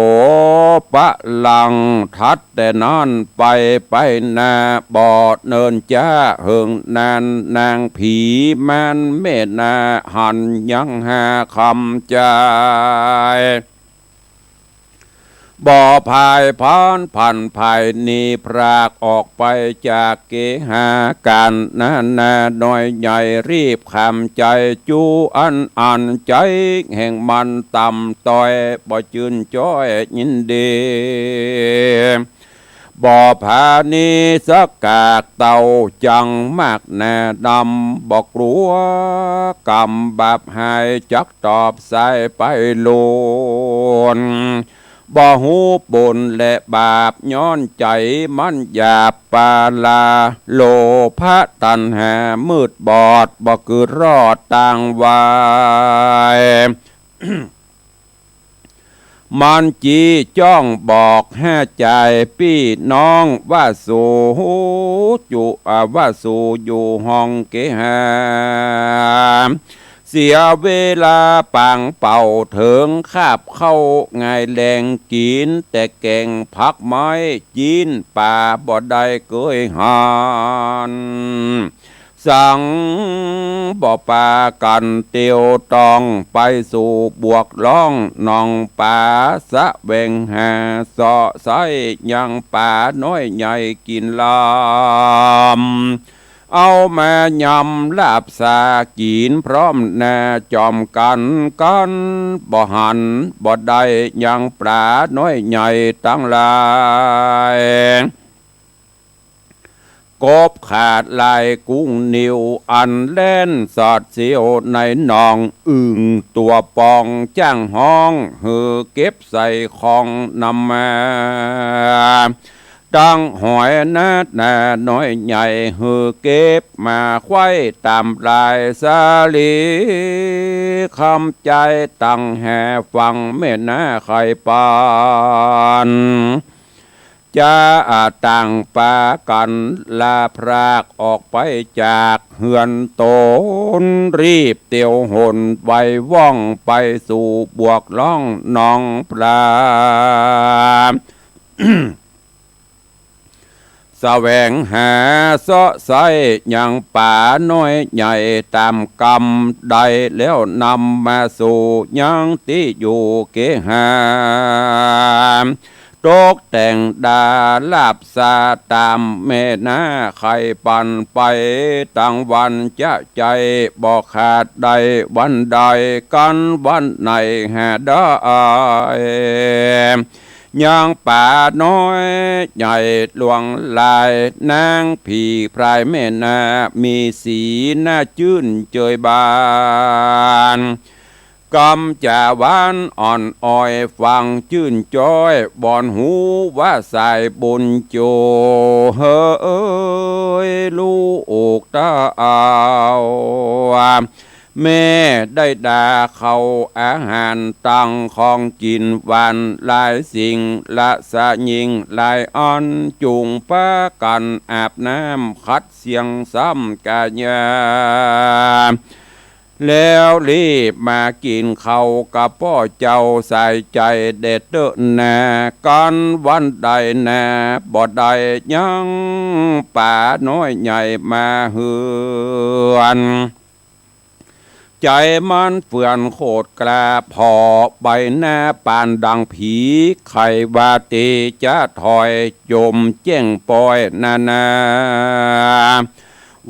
ปะลัง ถัดแต่นั้นไป ไปหน้าบ่เนินจ๊าเหิงนาน นางผีมารแม่นาหันยังหาคำจาย บ่ผายผันผายหนีพรากออกไปจากเกหา ก๋านนานาน้อยใหญ่รีบคำจาย จูอันอันใจ๋แห่งมันต่ำต้อย บ่จื้นจ้อยยินดี บ่ผาหนีสักกากเต้า จั้งมากหน้านำ บ่กลัวกรรมบาปหาย จักตอบสายไปลูน บ่ฮู้บุญและบาป ย้อนใจ๋มันหยาบปาลา โลภะตัณหามืดบอด บ่กึ๊ดรอดตางวาย มันจี้จ้องบอกห้าจายปี้น้องว่าสูจุ อา ว่าสูอยู่ห้องเกหา เสียเวลาปางเป่าเถิงคาบข้าว ไงแลงกิ๋นแต่แก๋งผักไม้ จิ๊นป๋าบ่ได้เกยหัน สังบ่ปากั๋นเตียวต้อง ไปสู่บวกล่องหนองป๋า แสวงหาเซาะไส้ยังป๋าน้อยใหญ่กิ๋นลำ เอามายำลาบสากิ๋นพร้อมหน้าจอมกั๋น กั๋นบ่หันบ่ได้ยังป๋าน้อยใหญ่ตังหลาย กบขาดลายกุ้งนิว อันแล่นสอดเสียวในหนอง อึ่งตั๋วปองจ้างฮ้อง หื้อเก็บใส่ของนำมา ตังหอยนานาน้อยใหญ่ หื้อเก็บมาไขว้ต๋ามลายสาลี คำจายตังแหฟังแม่นาไข่ปัน จะต่างปากั๋นลาพรากออกไปจากเฮือนต๋น รีบเตียวหนไวว่องไปสู่บวกล่องหนองป๋า แสวงหาเซาะไส้ยังป๋าน้อยใหญ่ต๋ามกำ ได้แล้วนำมาสู่ยังตี้อยู่เกหา ตกแต่งดาลาบสาต๋ามแม่นาไข่ปันไป ตังวันจะใจ๋บ่ขาดได้วันใด กั๋นวันไหนหาได้ ยังป๋าน้อยใหญ่หลวงหลาย นางผีพรายแม่นา มีสีหน้าจื้นเจยบาน กำจ๋าหวานอ่อนอ้อย ฟังจื้นจ้อย บ่อนหูว่าสายบุญโจ เฮย ลูกเต้า แม่ได้ดาข้าวอาหารตังของกิ๋นหวานหลายสิ่ง ละสะหยิ่งหลายอัน จุ่งปากั๋นอาบน้ำขัดเสียงซ้ำก๋ายา แล้วรีบมากิ๋นข้าวกับป้อเจ้าสายใจ๋แด่เต๊อะนา กั๋นวันใดนา บ่ได้ยังป๋าน้อยใหญ่มาเฮือน ใจ๋มันเฟื่อนโขดกล้าผ่อใบหน้าปานดังผี ใค่ว่าตี้จะถอยจมแจ้งปอยนานา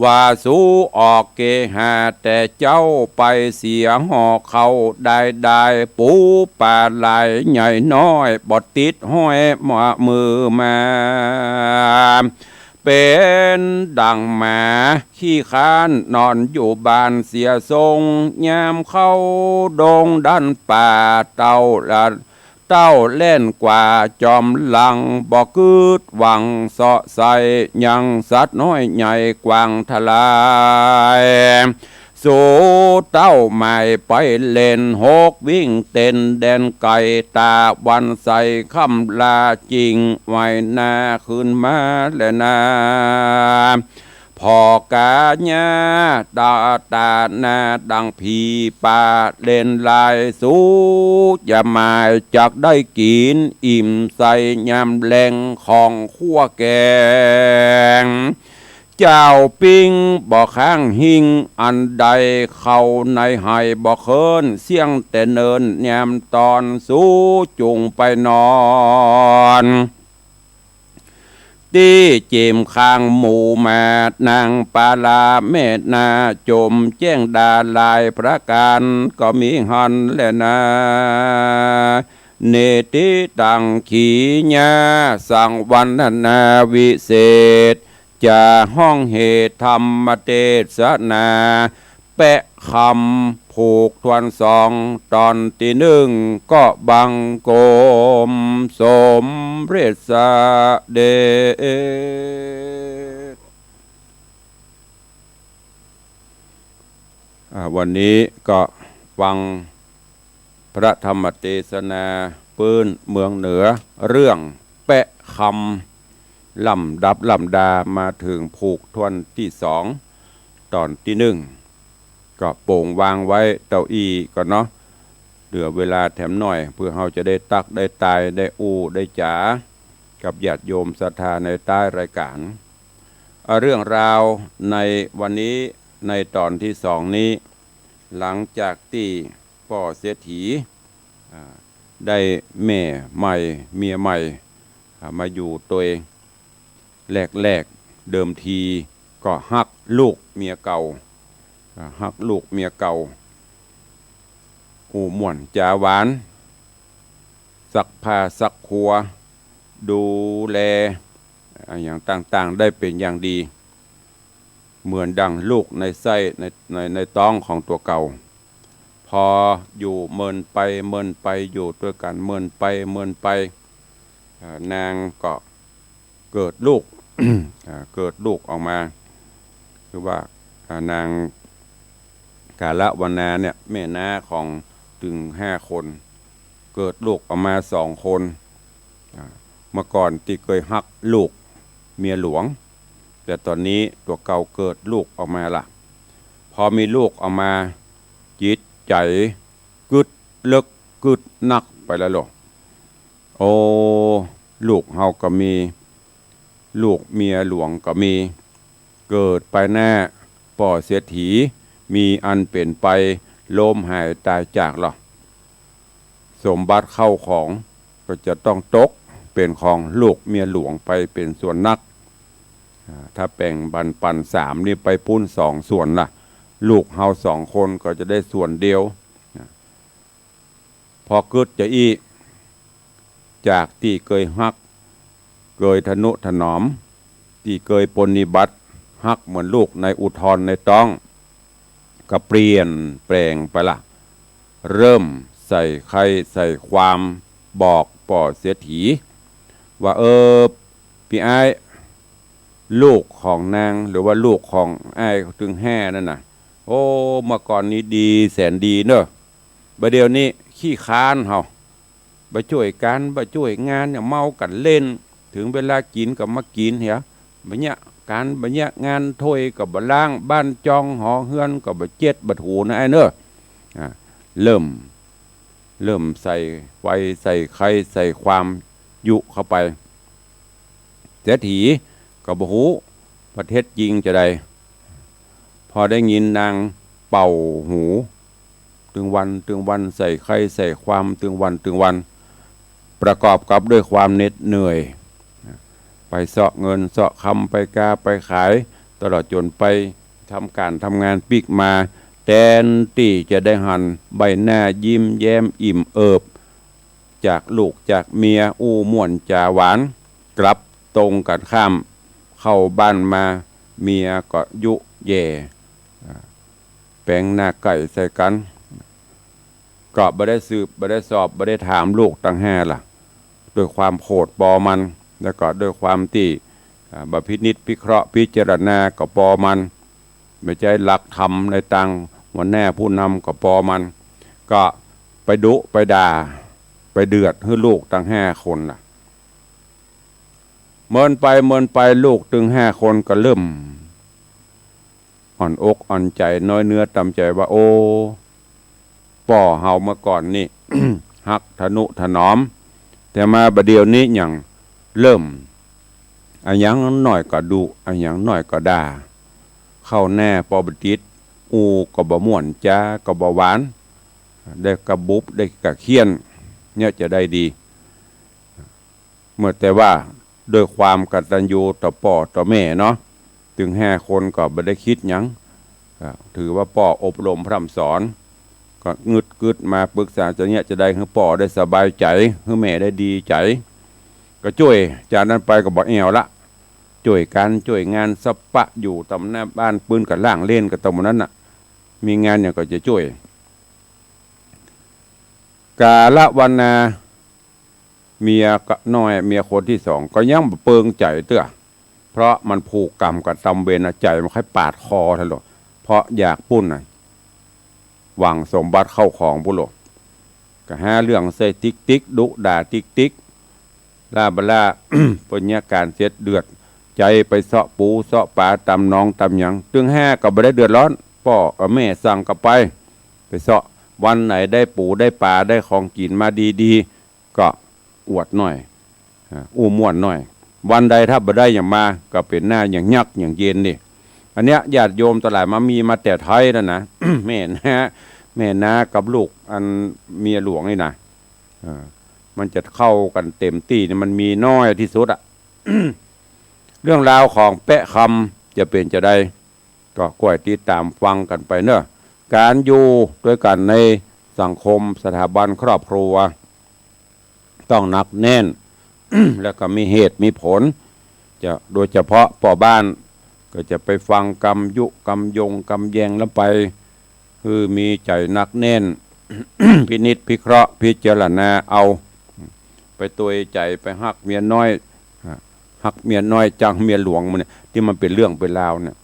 ว่าสูออกเกหาแต่เจ๊า ไปเสียห่อข้าวดายดาย ปูป๋าหลายใหญ่น้อย บ่ติดห้อยมามือมา เป๋นดั่งหมาขี้ค้าน นอนอยู่บ้านเสียทรง ยามเข้าดงดันป่า เต้าละ เต้าแล่นกว่าจอมหลัง บ่กึ๊ดหวังเซาะใส่ ยังสัตว์น้อยใหญ่กว้างทลาย สูเต้าหมายไปเล่น หกวิ่งเต้นแดนไกล ตาวันใสค่ำลาจิ่ง ไหวนาคืนมาแลนา ผ่อกาหญ้าตา ตาหน้าดั่งผีป่า เล่นหลายสูอย่าหมาย จักได้กิ๋นอิ่มใส่ยามแลง ของคั่วแกง เจ้าปิ้งบ่ค้างหิ้งอันใด เข้าในไหบ่เคิ้น เสี้ยงแต่เนินยามตอน สูจุ่งไปนอน ตี้เจมข้างหมู่มาด นางปาลาแม่นา จมแจ้งดาหลายประก๋าน ก็มีหั้นแลนา เนติตังขีญา สังวรรณนาวิเศษ จะฮ้องเหตุธรรมเตสนา แปะคำผูกถ้วนสอง ต๋อนตี้นึ่งก็บังคม สมเร็จเสด็จ อ่า วันนี้ก็ฟังพระธรรมเตสนาปื้นเมืองเหนือ เรื่องแปะคำ ลำดับลำดามาเถิงผูกถ้วนตี้สอง ต๋อนตี้นึ่ง ก็โป๋งวางไว้เต้าอี้ก่อนเนาะ เหลือเวลาแถมหน่อย เปื้อเฮาจะได้ตั๊กได้ตาย ได้อู้ได้จ๋า กับญาติโยมศรัทธาในใต้รายก๋าน อ่า เรื่องราวในวันนี้ ในต๋อนตี้สองนี้ หลังจากตี้ป้อเศรษฐี อ่า ได้แม่ใหม่เมียใหม่ อ่า มาอยู่ตวย แรกๆ เดิมทีก็ฮักลูกเมียเก่า อ่า ฮักลูกเมียเก่า อู้ม่วนจ๋าหวาน ซักผ้าซักครัว ดูแล อ่า อย่างต่างๆ ได้เป๋นอย่างดี เหมือนดั่งลูกในไส้ใน ใน ในต๊องของตั๋วเก่า พออยู่เมินไปเมินไป อยู่ตวยกั๋นเมินไปเมินไป เอ่อ นางก็เกิดลูก อ่า เกิดลูกออกมา คือว่า อ่า นางกาละวรรณาเนี่ย แม่น้าของตึงห้าคน เกิดลูกออกมาสองคน อ่า เมื่อก่อนตี้เกยฮักลูกเมียหลวง แต่ต๋อนนี้ตั๋วเก่าเกิดลูกออกมาละ พอมีลูกออกมา จิตใจ๋กึ๊ดเลิกกึ๊ดนักไปแล้วโล โอ้ ลูกเฮาก็มี ลูกเมียหลวงก็มี เกิดไปหน้าป้อเศรษฐี มีอันเป๋นไป ล้มหายตายจากลอ สมบัติเข้าของก็จะต้องตกเป๋นของลูกเมียหลวงไปเป๋นส่วนนัก อ่า ถ้าแบ่งปันปันสามนี่ไปปู๊นสองส่วนละ ลูกเฮาสองคนก็จะได้ส่วนเดียว อ่า พอกึ๊ดจะอี้ จากตี้เกยฮัก เกยทะนุถนอม ตี้เกยปรนนิบัติ ฮักเหมือนลูกในอุทรในต๊อง ก็เปลี่ยนแปลงไปละ เริ่มใส่ใคร่ใส่ความบอกป้อเศรษฐี ว่า เออ ปี้อ้าย ลูกของนาง หรือว่าลูกของอ้ายตึงห้านั่นน่ะ โอ้ เมื่อก่อนนี้ดีแสนดีเนอะ บ่าเดี่ยวนี้ขี้คร้านเฮา บ่จ้วยก๋าน บ่จ้วยงานเนี่ย เมากั๋นเล่น เถิงเวลากิ๋นก็มากิ๋นเหีย บ่เยียะก๋าน บ่เยียะงาน ถ้วยก็บ่ล้าง บ้านจองหอเฮือนก็บ่เจ็ดบ่ถูนะอ้ายเนอะ อ่า เริ่ม เริ่มใส่ไฟใส่ใคร่ใส่ความยุเข้าไป เศรษฐีก็บ่ฮู้ว่าเท็จจริงจาใด พอได้ยินนางเป่าหู ตึงวันตึงวัน ใส่ใคร่ใส่ความตึงวันตึงวัน ประกอบกับด้วยความเหน็ดเหนื่อย ไปเซาะเงินเซาะคำ ไปกาไปขาย ตลอดจ๋นไปทำก๋านทำงานปิ๊กมา แตนตี้จะได้หันใบหน้ายิ้มแย้มอิ่มเอิบ จากลูกจากเมียอู้ม่วนจ๋าหวาน กลับตรงกั๋นข้าม เข้าบ้านมาเมียก็ยุแย่ อ่า แป๋งหน้าใก้ใส่กั๋น ก็บ่ได้สืบ บ่ได้สอบ บ่ได้ถามลูกตังห้าล่ะ ด้วยความโขดปอมัน แล้วก็ด้วยความตี้ อ่า บ่พินิจพิเคราะห์พิจารณาก็ปอมัน บ่ใจ๊หลักธรรมในตางหัวหน้าผู้นำก็ปอมัน ก็ไปดุไปด่า ไปเดือดหื้อลูกตังห้าคนล่ะ เมินไปเมินไปลูกตึงห้าคนก็เริ่ม อ่อนอกอ่อนใจ๋น้อยเนื้อต่ำใจ๋ว่า โอ้ ป้อเฮาเมื่อก่อนนี่ ฮักทะนุถนอม แต่มาบ่าเดี่ยวนี้หยังเริ่ม อะหยังหน้อยก็ดุ อะหยังหน้อยก็ด่า เข้าหน้าปอบ่ติด อู้ก็บ่ม่วน จาก็บ่หวาน ได้กะบุบ ได้กะเฆี่ยน เนี่ยจะได้ดี เมื่อแต่ว่าด้วยความกตัญญูต่อป้อต่อแม่เนาะ ตึงห้าคนก็บ่ได้กึ๊ดหยัง ก็ถือว่าป้ออบรมพร่ำสอน ก็งึดกึ๊ดมาปึกษาจะเนี่ยจะได้หื้อป้อได้สบายใจ๋ หื้อแม่ได้ดีใจ๋ ก็จ้วย จากนั้นไปก็บ่แอ่วละ จ้วยก๋านจ้วยงานสะปะ อยู่ต๋ามหน้าบ้านปื๊นก็ล้างเลนก็ต๋ามหมู่นั้นน่ะ มีงานหยังก็จะจ้วย กาละวันนา เมียก็น้อย เมียคนตี้สองก็ยังบ่เปิงใจ๋เตื้อ เพราะมันผูกกรรมกับตำเวรน่ะ ใจ๋มันใค่ปาดคอเถิงโลด เพราะอยากปุ้นน่ะ หวังสมบัติเข้าของปุ้นโลด ก็หาเรื่องใส่ติ๊กติ๊ก ดุด่าติ๊กติ๊ก ล้าบ่ล้า เปิ้นเยียะก๋านเสร็จเดือดใจ๋ไปเซาะปูเซาะป๋าต๋ามหนองต๋ามหยัง ตึงห้าก็บ่ได้เดือดร้อน ป้อกับแม่สั่งก็ไป ไปเซาะ วันไหนได้ปูได้ป๋าได้ของกิ๋นมาดีๆ ก็อวดหน้อย อ่า อู้ม่วนหน้อย วันใดถ้าบ่ได้หยังมา ก็เป๋นหน้าหยังยักหยังเย็นนี่ อันเนี้ยญาติโยมตังหลายมามีมาแต่ไทยนั่นนะ แม่น้า แม่น้ากับลูกอันเมียหลวงนี่นะ เออ มันจะเข้ากั๋นเต๋มตี้นี่มันมีน้อยตี้สุดอะ เรื่องราวของแป๊ะคำจะเป๋นจาใด ก็ก้อยติดต๋ามฟังกั๋นไปเนาะ ก๋านอยู่ตวยกั๋นในสังคมสถาบันครอบครัว ต้องหนักแน่น แล้วก็มีเหตุมีผล จะ โดยเฉพาะป้อบ้าน ก็จะไปฟังกำยุกำยงกำแยงแล้วไป คือมีใจ๋หนักแน่น พินิจพิเคราะห์พิจารณาเอา ไปตวยใจ๋ไปฮักเมียน้อย ฮักเมียน้อยจังเมียหลวงมันเนี่ย ตี้มันเป๋นเรื่องเป๋นราวเนี่ย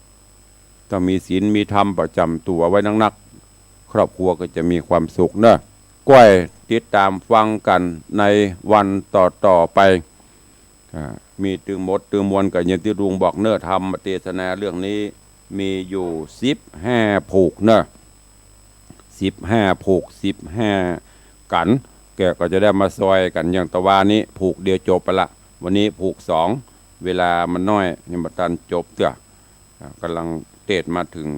ต้องมีศีลมีธรรมประจ๋ำตั๋วไว้นักๆ ครอบครัวก็จะมีความสุขเนาะ ก้อยติดต๋ามฟังกั๋นในวันต่อๆ ไป อ่า มีตึงหมดตึงมวลก็อย่างตี้ลุงบอกเนาะ ธรรมเตสนาเรื่องนี้มีอยู่สิบห้าผูกเนาะ สิบห้าผูก สิบห้ากั๋น แกก็จะได้มาซอยกั๋น อย่างตะวานี้ผูกเดียวจบไปละ วันนี้ผูกสอง เวลามันน้อย ยังบ่ตันจบเตื้อ อ่า ก่ำลังเตสมาเถิง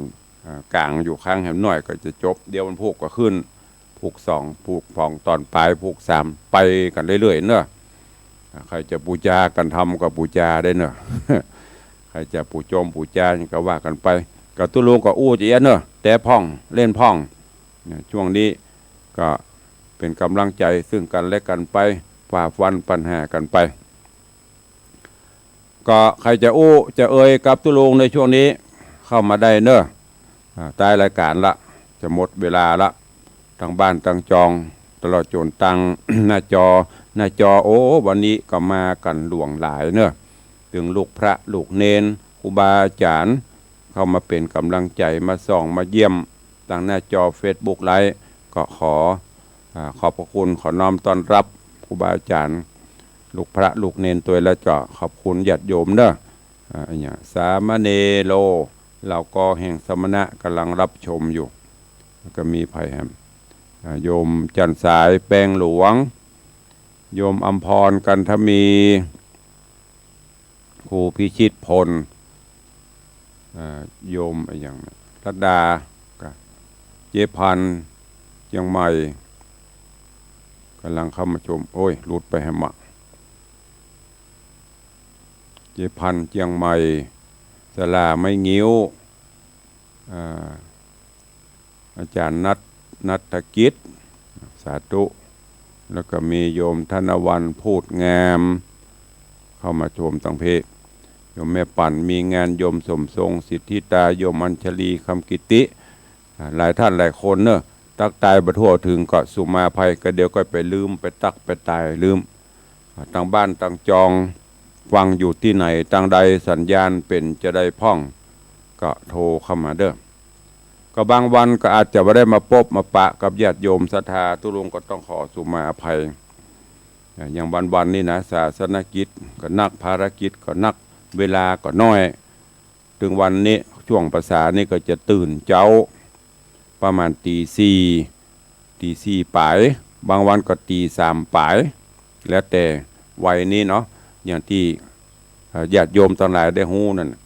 อ่า ก๋างอยู่ ข้างแหมน้อยก็จะจบ เดี๋ยวมันผูกก็ขึ้น ผูกสอง ผูกสองต๋อนป๋าย ผูกสาม ไปกั๋นเรื่อยๆ เนาะ อ่า ใผจะปู๋จากั๋นธรรมก็ปู๋จาได้เนาะ ใผจะปู๋จมปู๋จาก็ว่ากั๋นไป ก็ตุ๊ลุงก็อู้จะเอี้ยะเนาะ แตะพ่องเล่นพ่อง เนี่ย ช่วงนี้ก็เป๋นก๋ำลังใจ๋ซึ่งกั๋นและกั๋นไป ฝ่าฟันปัญหากั๋นไป ก็ใผจะอู้จะเอ่ยกับตุ๊ลุงในช่วงนี้ เข้ามาได้เนาะ อ่า ต้ายรายก๋านละ จะหมดเวลาละ ตังบ้านตังจอง ตลอดจ๋นตังหน้าจอ หน้าจอ โอ้ วันนี้ก็มากั๋นหลวงหลายเนาะ ตึงลูกพระลูกเณร ครูบาอาจ๋ารย์ เข้ามาเป๋นก๋ำลังใจ๋ มาส่องมาเยี่ยม ตังหน้าจอเฟซบุ๊กไลฟ์ ก็ขอ อ่า ขอบพระคุณ ขอน้อมต้อนฮับครูบาอาจ๋ารย์ ลูกพระลูกเณรตวย แล้วก็ขอบคุณญาติโยมเนาะ อ่า อย่างสามเณโร เหล่ากอแห่งสมณะก๋ำลังฮับชมอยู่ แล้วก็มีใผแหม อ่า โยมจันทร์สายแปงหลวง โยมอำพรกันทมี ครูพิชิตพล อ่า โยมอะหยัง รัตดา ก็ เจ๊พันธุ์ เจียงใหม่ ก๋ำลังเข้ามาชม โอ้ย หลุดไปแหมอะ เจ๊พันธุ์ เจียงใหม่ ศาลาไม้งิ้ว อ่า อาจ๋ารย์ณัฐ ณัฐกิจ สาธุ แล้วก็มีโยมธนวรรณ พูดงาม เข้ามาชมตังเพ โยมแม่ปั่น มีงาน โยมสมทรง สิทธิตา โยมอัญชลี คำกิติ อ่า หลายท่านหลายคนเนอะ ตั๊กตายบ่ทั่วเถิงก็สุมาอภัย ก็เดี๋ยวก็ไปลืม ไปตั๊กไปตายลืม อ่า ตังบ้านตังจอง ฟังอยู่ตี้ไหน ตังใดสัญญาณเป๋นจาใดพ่อง ก็โทรเข้ามาเด้อ ก็บางวันก็อาจจะบ่ได้มาปบมาปะกับญาติโยมศรัทธา ตุ๊ลุงก็ต้องขอสุมาอภัย อ่า อย่างวันๆ นี่นะ ศาสนกิจก็นัก ภารกิจก็นัก เวลาก็น้อย เถิงวันนี้ ช่วงพรรษานี่ก็จะตื่นเจ๊า ประมาณตีสี่ ตีสี่ป๋าย บางวันก็ตีสามป๋าย แล้วแต่วัยนี้เนาะ อย่างตี้ เอ่อ ญาติโยมตังหลายได้ฮู้นั่นน่ะ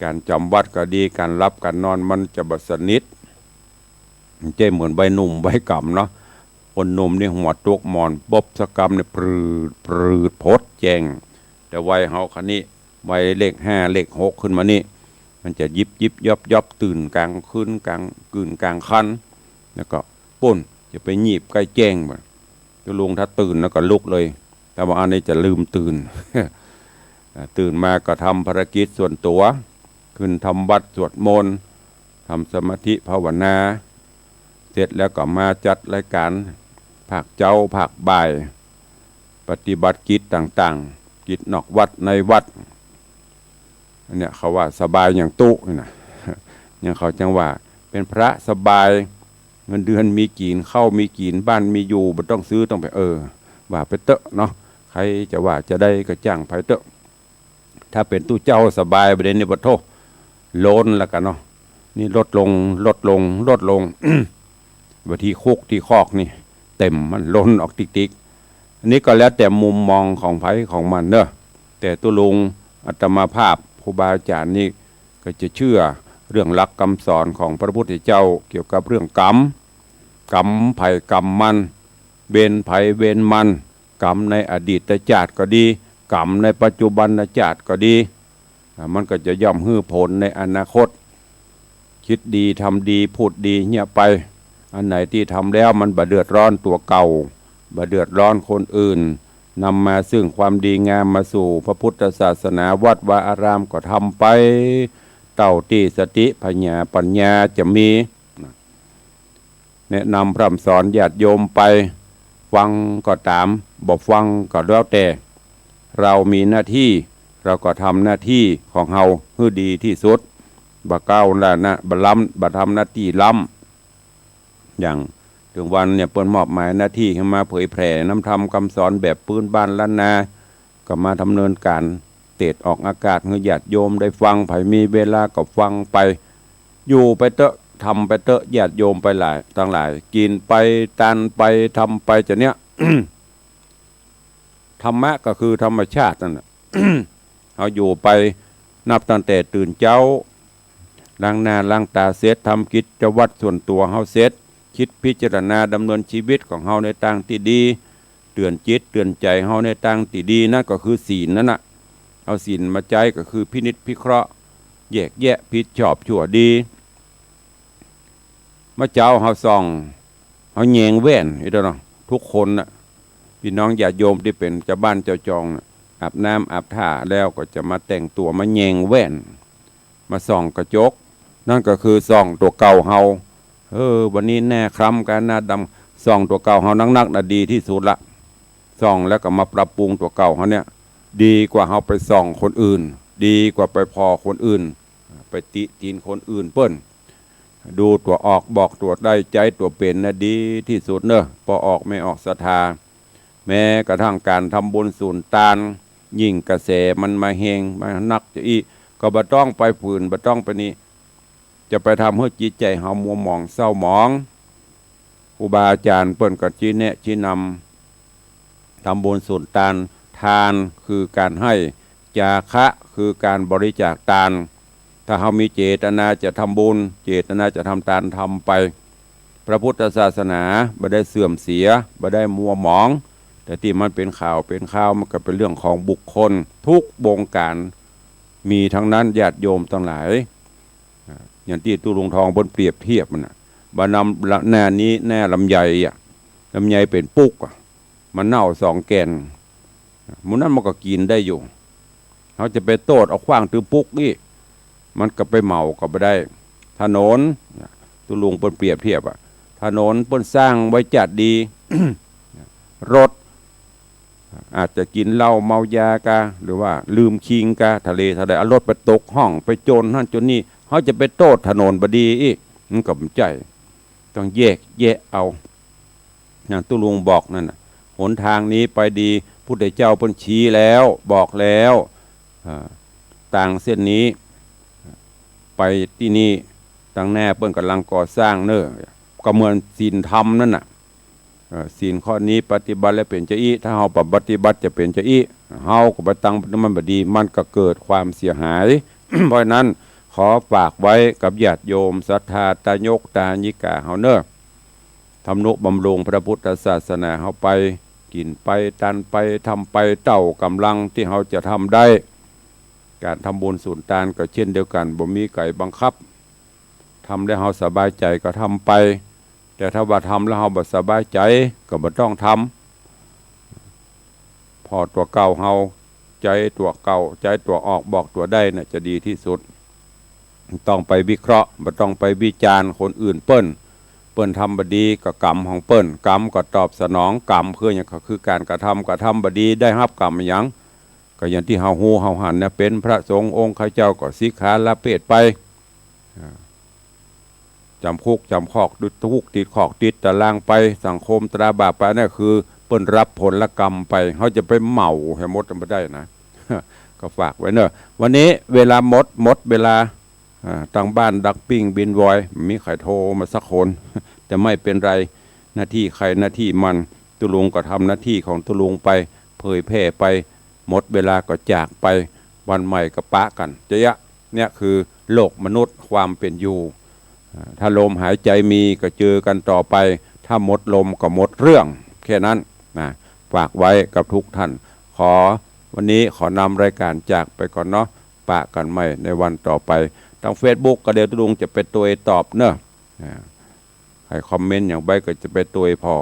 ก๋านจ๋ำวัตรก็ดี ก๋านหลับก๋านนอนมันจะบ่สนิท มันจะเหมือนวัยหนุ่มวัยก๋ำเนาะ คนหนุ่มนี่หัวตกหมอนปุ๊บสักกำนี่ปรืดปรืดพดแจ้ง แต่วัยเฮาคะนี้ วัยเลขห้าเลขหกขึ้นมานี่ มันจะยิบยิบยอบยอบ ตื่นก๋างคืนก๋าง คืนก๋างคัน แล้วก็ปู๊น จะไปหยีบใก้แจ้งบ่ ตุ๊ลุงถ้าตื่นแล้วก็ลุกเลย แต่ว่าอันนี้จะลืมตื่น อ่า ตื่นมาก็ทำภารกิจส่วนตั๋ว ขึ้นทำวัตรสวดมนต์ ทำสมาธิภาวนา เสร็จแล้วก็มาจัดรายก๋าน ภาคเจ๊า ภาคบ่าย ปฏิบัติกิจต่างๆ กิจนอกวัดในวัด อันเนี้ยเขาว่าสบายอย่างตุ๊นี่นะ อย่างเขาจังว่า เป๋นพระสบาย เงินเดือนมีกิ๋น ข้าวมีกิ๋น บ้านมีอยู่ บ่ต้องซื้อต้องไป เออ ว่าไปเต๊อะเนาะ ใผจะว่าจาใดก็จ้างใผเต๊อะ ถ้าเป๋นตุ๊เจ้าสบายบ่าเดี่ยวนี้บ่โธ่ ล้นแล้วกั๋นเนาะ นี่ลดลง ลดลง ลดลง บ่าตี้คุกตี้คอกนี่ เต็ม มันล้นออกติ๊กๆ อันนี้ก็แล้วแต่มุมมองของใผของมันเนาะ แต่ตุ๊ลุงอาตมาภาพ ครูบาอาจ๋ารย์นี่ก็จะเจื้อเรื่องหลักกำสอนของพระพุทธเจ้าเกี่ยวกับเรื่องกรรม กรรมใผกรรมมัน เวรใผเวรมัน กรรมในอดีตจาติก็ดี กรรมในปัจจุบันจาติก็ดี อ่า มันก็จะย่อมหื้อผลในอนาคต คิดดี ทำดี พูดดีเยียะไป อันไหนตี้ทำแล้วมันบ่เดือดร้อนตั๋วเก่า บ่เดือดร้อนคนอื่น นำมาซึ่งความดีงาม มาสู่พระพุทธศาสนา วัดวาอารามก็ทำไป เต้าตี้สติผญาปั๋ญญาจะมี แนะนำพร่ำสอนญาติโยมไป ฟังก็ต๋าม บ่ฟังก็แล้วแต่ เฮามีหน้าตี้ เฮาก็ทำหน้าตี้ของเฮาหื้อดีตี้สุด บ่ก้าวหน้า บ่ล้ำ บ่ทำหน้าตี้ล้ำ อย่างเถิงวันเนี่ย เปิ้นมอบหมายหน้าตี้หื้อมาเผยแผ่นำธรรมกำสอนแบบปื๊นบ้านล้านนา ก็มาดำเนินก๋านเตศออกอากาศหื้อญาติโยมได้ฟัง ใผมีเวลาก็ฟังไป อยู่ไปเต๊อะ ทำไปเต๊อะ ญาติโยมไปหลาย ตังหลาย กิ๋นไป ตานไป ทำไป จะเนี้ย ธรรมะก็คือธรรมชาตินั่นน่ะ เฮาอยู่ไป นับตั้งแต่ตื่นเจ๊า ล้างหน้าล้างต๋าเสร็จ ทำกิจวัตรส่วนตั๋วเฮาเสร็จ คิดพิจารณาดำเนินชีวิตของเฮาในตางตี้ดี เตื๋อนจิตเตื๋อนใจ๋เฮาในตางตี้ดี นั่นก็คือศีลนั่นน่ะ เอาศีลมาใจ๊ก็คือพินิจพิเคราะห์ แยกแยะผิดชอบชั่วดี เมื่อเจ๊าเฮาส่อง เฮาแยงแว่น อี้เนาะ ทุกคนน่ะ ปี้น้องญาติโยมตี้เป๋นจาวบ้านจาวจองน่ะ อาบน้ำอาบท่าแล้วก็จะมาแต่งตั๋วมาแยงแว่น มาส่องกระจก นั่นก็คือส่องตั๋วเก่าเฮา เออ วันนี้หน้าคล้ำก้า หน้าดำ ส่องตั๋วเก่าเฮานักๆ น่ะดีตี้สุดละ ส่องแล้วก็มาปรับปรุงตั๋วเก่าเฮาเนี่ย ดีกว่าเฮาไปส่องคนอื่น ดีกว่าไปผ่อคนอื่น ไปติติงคนอื่นเปิ้น ดูตั๋วออกบอกตั๋วได้ ใจ๊ตั๋วเป๋นน่ะดีตี้สุดเนาะ ป้อออกแม่ออกศรัทธา แม้กระทั่งก๋านทำบุญสุนตาน ยิ่งกระแสมันมาแฮง มานักจะอี้ ก็บ่ต้องไปฝืน บ่ต้องไปนี่ จะไปทำหื้อจิตใจ๋เฮามัวหมองเศร้าหมอง ครูบาอาจ๋ารย์เปิ้นก็ชี้แนะชี้นำ ทำบุญสุนตาน ทานคือก๋านหื้อ จาคะคือก๋านบริจาคตาน ถ้าเฮามีเจตนาจะทำบุญ เจตนาจะทำตาน ทำไป พระพุทธศาสนาบ่ได้เสื่อมเสีย บ่ได้มัวหมอง แต่ตี้มันเป๋นข่าวเป๋นคราว มันก็เป๋นเรื่องของบุคคล ทุกวงก๋าน มีตังนั้นญาติโยมตังหลาย อ่า อย่างตี้ตุ๊ลุงทองเปิ้นเปรียบเทียบมันน่ะ บ่าน้ำ แหน้านี้แหน้าลำไยอะ ลำไยเป๋นปุ๊กอะ มันเน่าสองแก่น หมู่นั้นมันก็กิ๋นได้อยู่ เฮาจะไปโต้ษเอาขว้างตึงปุ๊กอี้ มันก็ไปเหมาก็บ่ได้ ถนน ตุ๊ลุงเปิ้นเปรียบเทียบอะ ถนนเปิ้นสร้างไว้จัดดี รถ อาจจะกิ๋นเหล้าเมายากา หรือว่าลืมคิงกา ทะเลทลาย เอารถไปตกฮ่อง ไปจนหั้นจนนี่ เฮาจะไปโต้ษถนนบ่ดีอี้ มันก็บ่ใจ้ ต้องแยกแยะเอา อย่างตุ๊ลุงบอกนั่นน่ะ หนตางนี้ไปดี พุทธเจ้าเปิ้นชี้แล้ว บอกแล้ว อ่า ตางเส้นนี้ ไปตี้นี่ ตังแหน้าเปิ้นก่ำลังก่อสร้างเน่อ ก็เหมือนศีลธรรมนั่นน่ะ เอ่อ ศีลข้อนี้ปฏิบัติแล้วเป๋นจาอี้ ถ้าเฮาบ่ปฏิบัติจะเป๋นจาอี้ เฮาก็ไปตังมันบ่ดี มันก็เกิดความเสียหาย เพราะฉะนั้นขอฝากไว้กับญาติโยมศรัทธาตายกตายิกาเฮาเน่อ ทำนุบำรุงพระพุทธศาสนาเฮาไป กิ๋นไป ตันไป ทำไป เต้าก่ำลังตี้เฮาจะทำได้ ก๋านทำบุญสุนตานก็เช่นเดียวกั๋น บ่มีใผบังคับ ทำแล้วเฮาสบายใจ๋ก็ทำไป แต่ถ้าว่าทำแล้วเฮาบ่สบายใจ๋ก็บ่ต้องทำ ผ่อตั๋วเก่าเฮา ใจ๊ตั๋วเก่า ใจ๊ตั๋วออก บอกตั๋วได้น่ะจะดีตี้สุด ต้องไปวิเคราะห์ บ่ต้องไปวิจารณ์คนอื่นเปิ้น เปิ้นทำบ่ดีก็กรรมของเปิ้น กรรมก็ตอบสนอง กรรมคือหยัง ก็คือก๋านกระทำ กระทำบ่ดีได้ฮับกรรมหยัง ก็อย่างตี้เฮาฮู้เฮาหันน่ะ เป๋นพระสงฆ์องค์ข้าเจ้าก็สิกขาลาเพศไป อ่า จำคุกจำคอก ติดคุกติดคอกติดตารางไป สังคมตราบาปไป อันนั้นคือเปิ้นฮับผลกรรมไป เฮาจะไปเหมาหื้อหมดบ่ได้นะ ก็ฝากไว้เน่อ วันนี้เวลาหมด หมดเวลา อ่า ตังบ้านดักปิ้งบินวอย บ่มีใผโทรมาสักคน แต่ไม่เป๋นไร หน้าตี้ใผหน้าตี้มัน ตุ๊ลุงก็ทำหน้าตี้ของตุ๊ลุงไป เผยแผ่ไป หมดเวลาก็จากไป วันใหม่ก็ปะกั๋น จะยะ เนี่ยคือโลกมนุษย์ ความเป๋นอยู่ อ่า ถ้าลมหายใจ๋มีก็เจอกั๋นต่อไป ถ้าหมดลมก็หมดเรื่อง แค่นั้นนะ ฝากไว้กับทุกท่าน ขอ วันนี้ขอนำรายก๋านจากไปก่อนเนาะ ปะกั๋นใหม่ในวันต่อไป ตางเฟซบุ๊กก็เดี๋ยวตุ๊ลุงจะไปตวยตอบเน่อ อ่า ใผคอมเมนต์หยังไปก็จะไปตวยผ่อ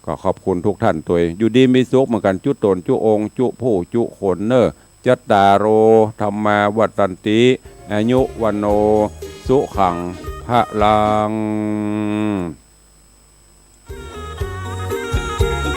ก็ขอบคุณทุกท่านตวย อยู่ดีมีสุขเหมือนกั๋น จุ๊ต๋นจุ๊องค์ จุ๊ผู้จุ๊คนเน่อ จัตตาโร ธัมมา วัฑฒันติ อายุ วัณโณ สุขัง พลัง